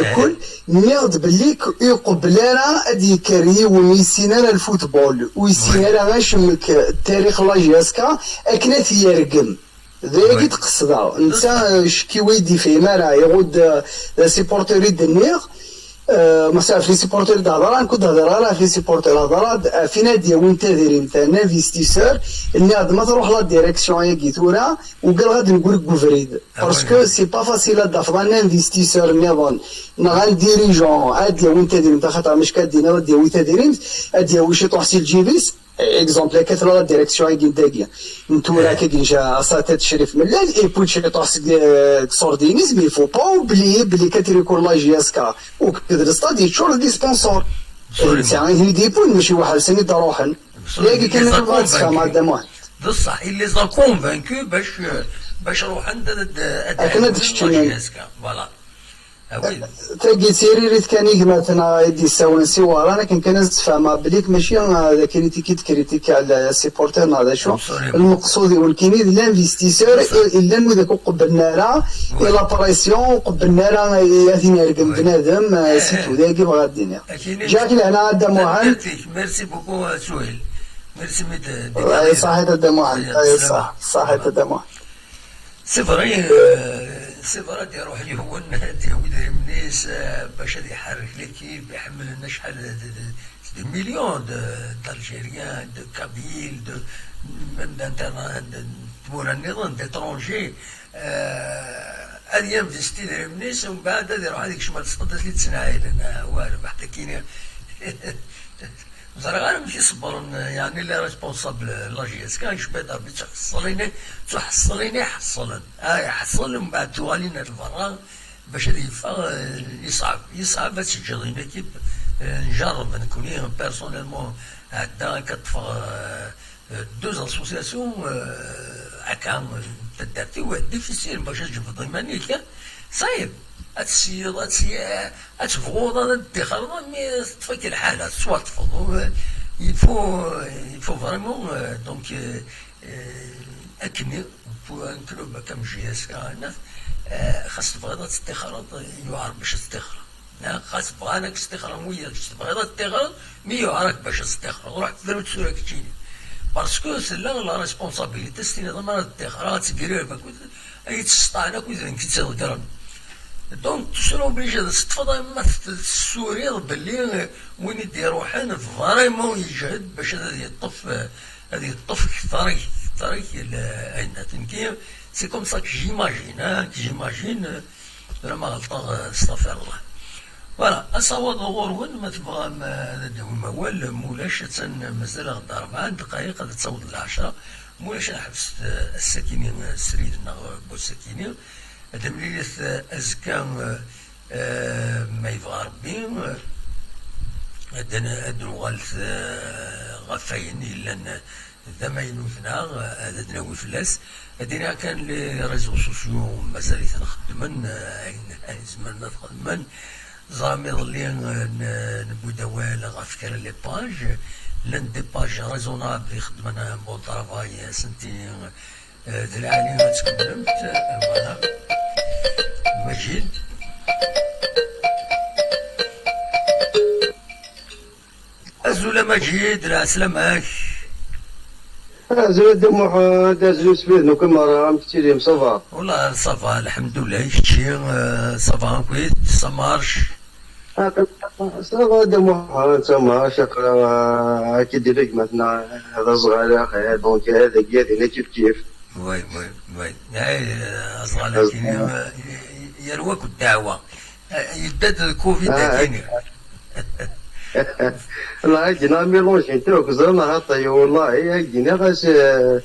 rkul, nniɣ-d belli ur iqebbel ara ad d-yekker yiwen ur yessin ara lfutbol, ur yessin ara acemmek tarix la J S K akken ad t-yergem. D ayagi d-qesdeɣ. Netta ccekkiw ur d-yefhim ara, iɣudd d asupporter i d-nniɣ, Maca ɣef les supporters i d-hedreɣ, nekk ur d-hedreɣ ara ɣef les supporters, hedreɣ-d ɣef win ad d-yawin tadrimt, un investisseur, nniɣ-d ma truḥ la direction-agi tura, ugadeɣ ad d-negri deg ubrid. Parce que c'est pas facile ad d-tafeḍ un investisseur nniḍen, neɣ un dirigeant ad d-yawin tadrimt, axaṭer mačči kan ad d-iniḍ ad d-yawi tadrimt, ad d-yawi ciṭuḥ si lǧib-is, exemple, akka tella la direction-agi n dagi. N tura akka i yenca Asatat Crif Mellal, et puis ciṭuḥ seg, euh, seg Sordin-is, mais il faut pas oublier belli Katrikul la J S K, akked le stade yeččur d les sponsors. D netta i ten-id-yewwin, mačči weḥd-sen i d-ruḥen. Dagi kan i nebɣa ad tfehmeḍ a Dda Muḥend. D ṣṣeḥ, il les a convaincus bac, bac ruḥen ad, ad, ad, akken ad d-keččmen la J S K. Voilà. Ah oui. Tagi d tiririt kan i gma-tneɣ i d-yessawlen si Wehran, akken kan ad s-d-fehmeɣ belli mačči, ah, d akritik i d-kritik ala supporter neɣ d acu. Lmeqsud-iw nekkini d l'investisseur, i, i llan widak ur qebblen ara i la pression, ur qebblen ara i ad t-in-yergem bnadem, ah, c'est tout, d ayagi bɣiɣ ad d-iniɣ. Ǧǧiɣ-ak lehna a Dda Muḥend. Merci beaucoup, Suhil. Merci, mais de, de, صحيت a Dda Muḥend. Ṣaḥit a Dda Muḥend. C'est vrai, euh, c'est vrai, ad iruḥ yiwen ad yawi idrimen-is, euh, bac ad iḥerrek l'équipe, iḥemmlen acḥal de, de, de millions de, d'Algériens, de Kabyles, de, même d'interna-, de, tmura nniḍen, d'étrangers, euh, ad yinvesti idrimen-is, umbeɛd ad iruḥ ad ikcem ar tesqeddast i d-ssenɛilen, ah, wa rbeḥ, takini. Ẓriɣ ara amek i ṣebbren, yeɛni, les responsables n la J S K, yecba-d Rebbi, d tuḥeṣṣlin, d tuḥeṣṣlin i ḥeṣṣlen. Ah, iḥeṣṣel, mbeɛd tuɣalin ar lberra bac ad yeffeɣ, eh, yeṣɛeb, yeṣɛeb ad teǧǧeḍ une équipe, eh, njerreb nekni, personnellement, ɛeddaɣ akka ṭṭfeɣ, eh, deux associations, eh, akka, eh, taddart-iw, difficile bac ad tjebdeḍ iman-ik, eh, ṣayeb, ad tessiyeḍ, ad tessiyeḍ, ad tebɣuḍ ad ddixreḍ, mi teṭṭef-ik lḥala, tettwaṭṭfeḍ, Il faut, il faut vraiment, euh, donc, euh, euh, akken pour un club comme J S K, euh, xas tebɣiḍ ad tettixreḍ, yewɛer bac ad tettixreḍ. Neɣ xas bɣan ad k-stixren wiyaḍ, kečč tebɣiḍ ad tettixreḍ, mi yewɛer-ak bac ad tettixreḍ, ruḥ tefru tura keččini. Parce que tella la responsabilité, s tiniḍ ma ara tettixreḍ, ad tegrirem akked, ad yettseṭṭɛen akked d nekk i tt-iḍeggren. Donc, tu seras obligé ad teṭṭfeḍ, ma tessuriḍ belli, euh, win i d-iruḥen, vraiment yejhed bac ad yeṭṭef, euh, ad yeṭṭef kter-ik, kter-ik, le-, ayen-a. Nekki, c'est comme ça que j'imagine, hein, que j'imagine, euh, tura ma ɣelṭeɣ, euh, stafirlah. Voilà, asawaḍ ɣur-wen, ma tebɣam, euh, ad d-tawim awal, ma ulac, attan mazal-aɣ-d rebɛa ddqayeq ad d-taweḍ lɛecṛa, ma ulac ad neḥbes, euh, ass-akini, euh, srid neɣ, euh, n wass-akini. Ad d-nemlilit, eh, azekka, eh, eh, ma yebɣa Rebbi, eh, ad n-, ad nuɣal, eh, ɣef wayen yellan, eh, d amaynut-nneɣ, eh, ad d-nawi fell-as. Ad iniɣ kan les réseaux sociaux mazal-iten xeddmen, eh, ayen, ayen zemren ad xedmen. Ẓram iḍelli, eh, n-, newwi-d awal ɣef kra n les pages. Llant des pages raisonnables ixeddmen un bon travail, eh, senti, eh, Eh, d lɛali ad tkemmlemt. Eh, voilà. Majid. Azul a Majid, lɛeslama-k. Azul a Dda Muḥend, azul sbid nuki merra, amek tettilim, ça va? Wala, ça va, lḥemdullah, i kečči, eh, ça va, akwit, ça marche? Ah, ça va, Dda Muḥend, ça marche, aql-aɣ, euh, akka d-ila gma-tneɣ, d aẓɣal, axir, donc, euh, dagi, ad ina kif kif. Oui, oui, oui. Eh, aẓɣal akini, euh, yerwa-k ddeɛwa. Eh, yedda-d covid akini. La, agi neɣ mélange n tawk, ẓran, axaṭer, wallahi, agi neɣ as, euh,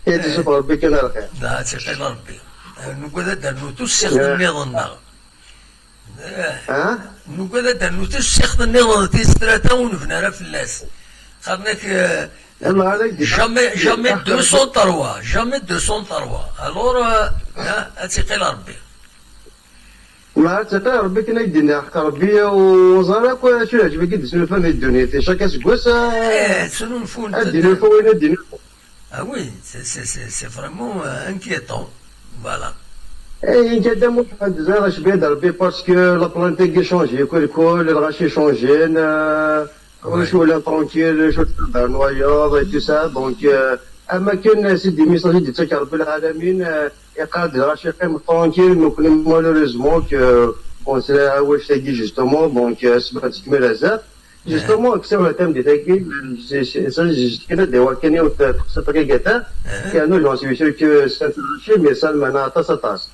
ad isufeɣ Rebbi kan ar lxir. Da, ad tt-iqil Rebbi. Eh, nugad ad d-nernu tussiɣt nniḍen-nneɣ. Eh, nugad ad d-nernu tussiɣt nniḍen di tis tlata ur nebni ara fell-as. Xaṭer nekk, eh, jamais, jamais deux cent trois, jamais deux cent trois. Alors, eh, eh, ad tt-iqil Rebbi. Ma ad tt-iqil Rebbi kan ay d-yenna ḥeqq Rebbi, ur ẓriɣ akk acu yeɛǧeb-ik i d-snulfan di ddunit. Chaque aseggas, eh, ad d-inulfu wayen ad d-inulfu. Ah oui, c'est, c'est, c'est, c'est vraiment, euh, inquiétant. Voilà. Et Kadam, ẓriɣ acbi d Rebbi parce que la planète a changé, que le, que le rachet changé, euh, je suis là tranquille, je suis dans le noyau et tout ça. Donc, euh, à ma ken, c'est des messages de Tsakh Rabbi Alamin, euh, et quand le rachet est tranquille, donc malheureusement que on s'est à justement, donc, euh, c'est pas ce que me Justement, aksar n tameddit-agi, s-, s-, s-, kra d-iwakken yiwet teqsiṭ akka gata, yernu j'en suis sûr que c'est un marché, mais ça lmana aṭas, aṭas.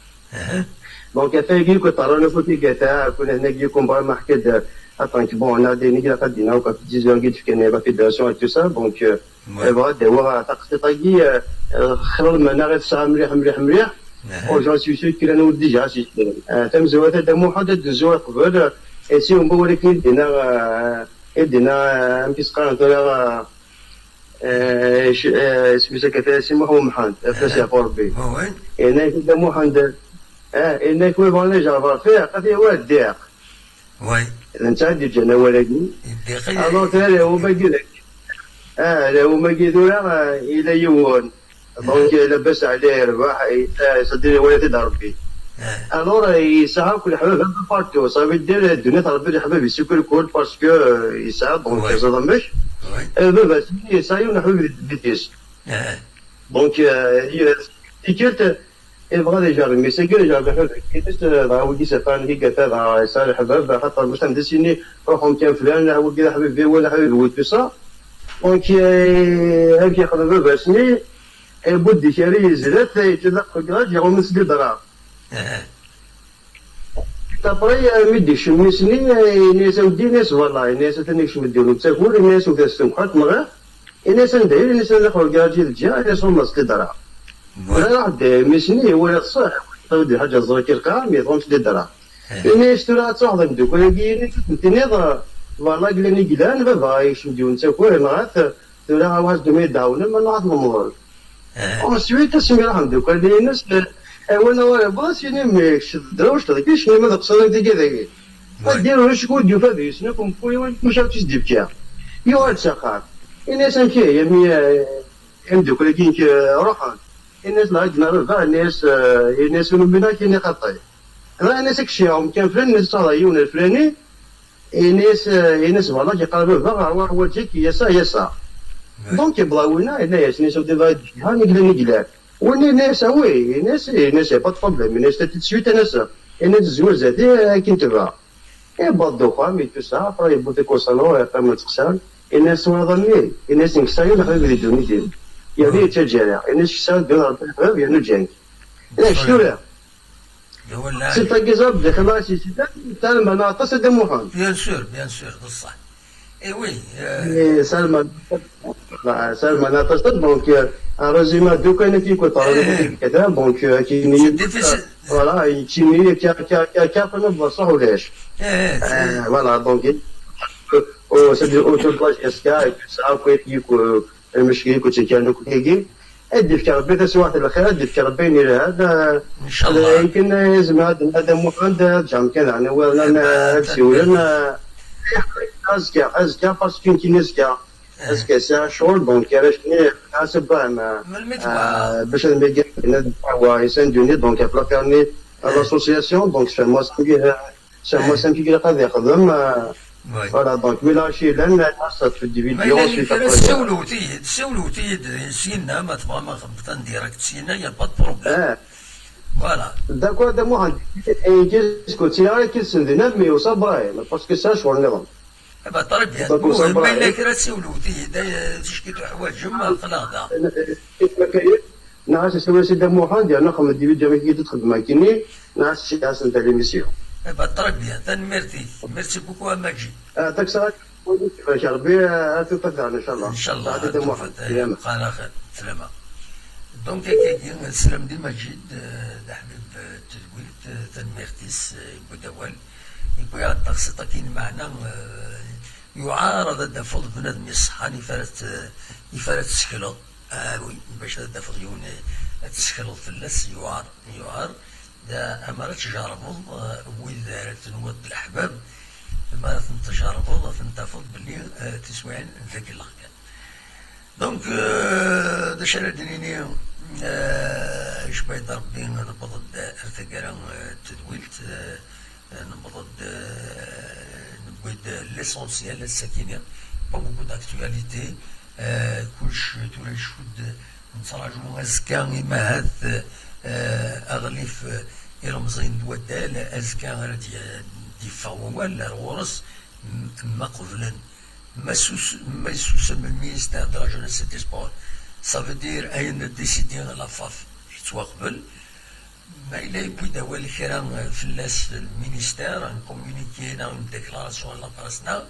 Donc, ata-agi, kul ṭerran akk akka gata, kul hna-agi, kumba ma ḥka-d, aṭan, bon, on a des négats à dire, donc, la fédération et tout ça, donc, euh, bɣiɣ ad d-awiɣ taqsiṭ-agi, euh, euh, xir lmana i tesɛa mliḥ, mliḥ, mliḥ. Ur j'en suis sûr kra n ur d-ijaɛ si kra. Eh, tamezwarut, a Dda Muḥend, ad d-nzuɣ qbel, eh, si umba wala akken i d-yenna, eh, i d-yenna, eh, amek i s-qqaren tura, eh, eh, c-, eh, isem-is akka, Si Muḥ Umḥend, afras yeɛfu Rebbi. Yenna-ak a Dda Muḥend, eh, yenna-ak ma bɣan ad jerrbeɣ lfiq, ad t-yawi ddiq. D netta i d-yeǧǧan awal-agi. Alors, tura, umagi d-, ah, tura, umagi tura, eh, yella yiwen. Donc, euh, labas ɛli yerbeḥ, eh, c'est-à-dire, iwala-t-id Rebbi. Alors, euh, yesɛa akk leḥbab un peu partout. Ça veut dire, euh, ddunit Rebbi leḥbab-is akk lkul parce que, euh, yesɛa, donc, teẓriḍ amek? Euh, baba-s yesɛa yiwen leḥbab di tbit-is. Donc, euh, y-, tikkelt, yebɣa ad ijerreb mmi-s-agi, ad ijerreb leḥbab-is, euh, dɣa wigi s afan, i gata, dɣa yesɛa leḥbab, axaṭer mačči am d as-yini, ruḥ umkan flan, ah, wigi d aḥbib-iw, d aḥbib-iw, tout ça. Donc, euh, amek yexdem baba-s-nni? Ibudd ikerri yezla-t, yettedaq deg lgaraǧ, yeɣrum-as-d i ddreɣ. Après, mi d-ikcem mmi-s-nni, yenna-yas, a weddi, yenna-yas, voilà, yenna-yas, atan ikcem-d yiwen n ttakur, yenna-yas, wwet-as tenxaṭ, nɣiɣ. Yenna-yas, anda yella? Yenna-yas, adax ur lgaraǧ i d-ǧǧiɣ, yenna-s, ur d-ttedreɣ. Tura iruḥ-d mmi-s-nni, iwala ṣṣeḥ, tawi-d lḥaǧa ẓẓur-ik lqaɛa, mi tɣum-tt-id-ddreɣ. Yenna-yas, tura ad truḥeḍ a mdukal-agi, yenna-yas, ad ten-tiniḍ, voilà, glan i glan, baba, yekcem-d yiwen n ttakur, yenɣa-t, tura a waḥed d-umi d-ɛawnem, ad nruḥ ad t-nemḍel. Ensuite, asmi ruḥen d ukal-ines, awal awal, bɣas inim, kečč d drawec, d kečč, ma d qṣaden tigi dagi. Ad dir ulac kud yufa deg-sen akk mkul, maca tis d-ibki. Yuɣal-d s axxam. Ini-as: "Amek ihi, a mmi, eh, imeddukal-agi-inek, eh, ruḥen?" Ini-as: "La, gna baba." Ini-as, eh, ini-as: "Ur numin ara akken i xaṭi." Dɣa ini-as: "Kečč, umkan flan, ini-as: Ttɣaḍ yiwen lflani." Ini-as, eh, ini-as: "Voilà, yeqqar baba, ɣer wa ḥwaǧ-ik, yasa, yasa." Donc, yebḍa winna, yenna-yas: "Ini-as: Ur d-iḍa d-, ha, niglan, niglan." Winna yenna-yas: "Ah oui." Ini-as: "Ini-as: Y a pas de problème." Ini-as: "Tout de suite, ini-as, ini-as: Zwer zdat-i, akken tebɣa." Yewweḍ-d uxxam, yettusa, après yewweḍ-d au salon, yeqqim yettqessar. Ini-as: "Twalaḍ a mmi?" Ini-as: "Nekk sɛiɣ yiwen lexbib di ddunit-iw. Yerna yettaǧǧa-aɣ." Ini-as: "Kečč sɛiḍ yiwen lexbib, yerna ǧǧan-k." Ini-as: "Kečč tura." C'est un exemple de xedma si sida, Salman aṭas a Dda Muḥend. Bien sûr, bien sûr, d ṣṣeḥ. Eh oui, euh, Eh, Salman, Salman aṭas, donc, euh, un résumé de kan i k-ikut, eh, keda, donc, euh, kini, c'est difficile. Voilà, kini, ka, ka, ka, ka, fana bla ṣṣeḥ ulac. Eh, c'est, euh, voilà, donc, euh, oh, c'est du autour de la J S K et tout ça, après, puis, euh, المشكلة كنت كان كيكي. Ad d-ifk Rebbi taswiɛt n lxir, ad d-ifk Rebbi ayen yelhan. Ncallah. Akken yezmer ad, ad Muḥend ad ǧǧeɣ amkan daɣen i wurlan ad siwlen. Azekka, azekka, parce que nekkini azekka, azekka sɛiɣ ccɣel, donc arrac-nni ɣas Ibrahim, melmi tebɣa, bac ad mligen ad wa isan duni, donc ɣef l'affaire-nni, l'association, donc sfehmeɣ-as amek, sfehmeɣ-as amek i ilaq ad ixdem. Voilà, donc mi lɣaci yellan, ça fait des vidéos, ensuite après, siwlewt-iyi-d, siwlewt-iyi-d syin-a, ma tebɣam ad xedmet en direct syin-a, y a pas de problème. Voilà. D'accord, Dda Muḥend, qu'est-ce que tu as, qu'est-ce que tu as, mais au Sabra, parce que ça, je suis en Iran. Eh ben, très bien. Donc, au Sabra, ma yella kra, siwlewt-iyi-d, eh, ticki tuḥwaǧem, aql-aɣ da. Neɣ as-isawel-as i Dda Muḥend, yerna xdem-d ibidyu amek i d-txeddem akkenni, neɣ as-isawel-as n l'émission. Eh ben, très bien. Tanemmirt-ik. Merci beaucoup, a Maǧid. Ah, taksara, Rebbi, ah, ad tufat daɣen, inchallah. Inchallah, ad tufat, eh, bqan axir. Slama. Donc, akkagi, slam di Maǧid, eh, d aḥbib, eh, n tedwilt, eh, tanemmirt-is, eh, yewwi-d awal. Yewwi-aɣ-d taxsiṭ akkin, meɛna, eh, yuɛar ad d-tafeḍ bnadem iṣeḥḥan ifa ara t-, ifa ara tessekleḍ. Ah oui, bac ad d-tafeḍ yiwen, eh, ad tessekleḍ fell-as, yuɛar, yuɛar. Da, amar ad tjerrbeḍ, eh, wid ara tenwiḍ d leḥbab, amar ad ten-tjerrbeḍ, ad ten-tafeḍ belli, eh, tiswiɛin d akellex kan. Donc, eh, d acu ara d-nini, eh, icba-d Rebbi, newweḍ-d ar taggara, eh, n tedwilt, eh, Newweḍ-d, eh, newwi-d l'essentiel ass-akini, pas beaucoup d'actualité, eh, kullec tura icudd, nettraǧu azekka imahat, eh, aɣlif, eh, ilemẓiyen n waddal, azekka ara d-, d-yeffeɣ wawal ar ɣur-s, m-, ma qeblen Ma sus-, ma yessusem le ministère de la Jeunesse et des Sports, ça veut dire ayen décidé la faf yettwaqbel. Ma yella yewwi-d awal kra fell-as le ministère, un communiqué neɣ une déclaration à la presse neɣ,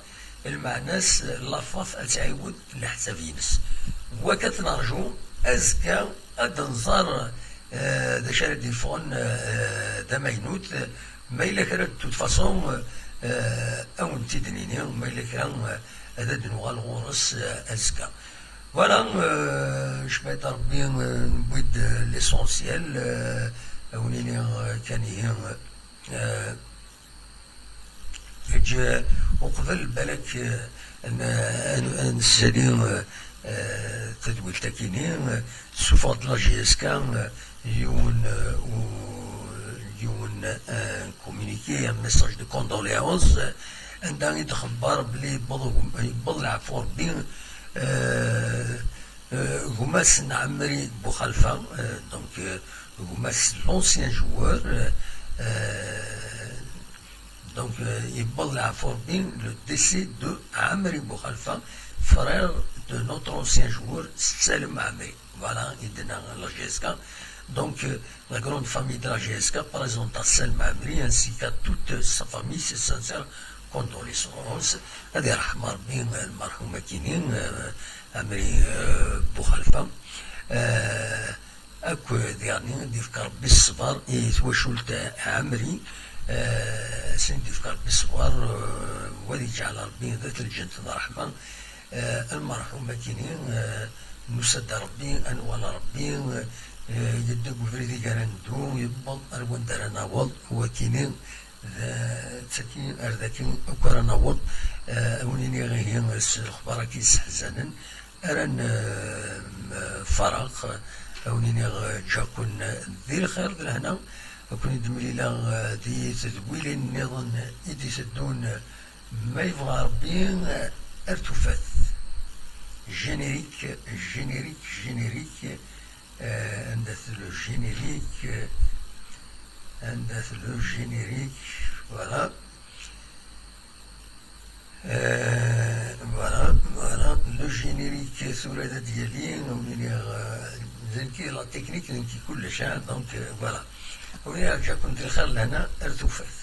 lmeɛna-s la faf ad tɛiwed leḥsab-ines. Wakka ad t-nerǧu azekka ad nẓer, eh, d acu ara d-yeffɣen, eh, d amaynut. Ma yella kra, de toute façon, eh, ad wen-t-id-nini, ma yella kra, eh, ad d-nuɣal ɣur-s, eh, azekka. Voilà, eh, cbayt Rebbi, eh, newwi-d, eh, l'essentiel, eh, ad wen-iniɣ, eh, kan ihi, eh, Eǧǧ, eh, uqbel, balak, eh, n-, n-, nsali, eh, eh, tadwilt akini, eh, tessufeɣ-d la J S K, eh, yiwen, eh, u-, yiwen, eh, communiqué, un message de condoléances, eh, anda i d-xebber belli yewweḍ ugm-, yewweḍ leɛfu Rebbi, eh, eh, gma-s n Ɛemri Buxalfa, eh, donc, eh, gma-s, l'ancien joueur, eh, eh, Donc, euh, yewweḍ leɛfu Rebbi, le décès de Amri Boukhalifa, frère de notre ancien joueur, Salem Amri. Voilà, i d-tenna la J S K. Donc, euh, la grande famille de la J S K présente à Salem Amri ainsi qu'à toute sa famille ses sincères condoléances. Ad yerḥem Rebbi, euh, lmerḥum akini, euh, Amri, euh, Boukhalifa. Euh, Akk diɣen ad d-yefk Rebbi ṣṣber i twacult Ɛemri, eh, ad sen-d-yefk Rebbi ṣṣber, eh, wa ad yeǧɛel Rebbi d at lǧent n ṛṛeḥma, eh, lmerḥum akini, eh, nusa-d Rebbi, ad nwala Rebbi, eh, yedda deg ubrid i ara neddu, yewweḍ ar wanda ara naweḍ, wakini, d tagi ar dagi akk ara naweḍ. Eh, a wen-iniɣ ihi s lexbar-agi yesseḥzanen ara nfareɣ, a wen-iniɣ ǧǧaɣ-ken di lxir d lehna, a ken-id-mlileɣ di tedwilin nniḍen i d-iteddun, ma yebɣa Rebbi, ar tufat. Générique, générique, générique. Euh, anda-t le générique? Anda-t le générique? Voilà. Euh, voilà, voilà. Le générique, tura ad d-yali, a wen-iniɣ, euh, d nekk la technique, d nekk kullec, hein, donc, euh, voilà. A wen-iniɣ ǧǧaɣ-ken di lxir lehna ar tufat.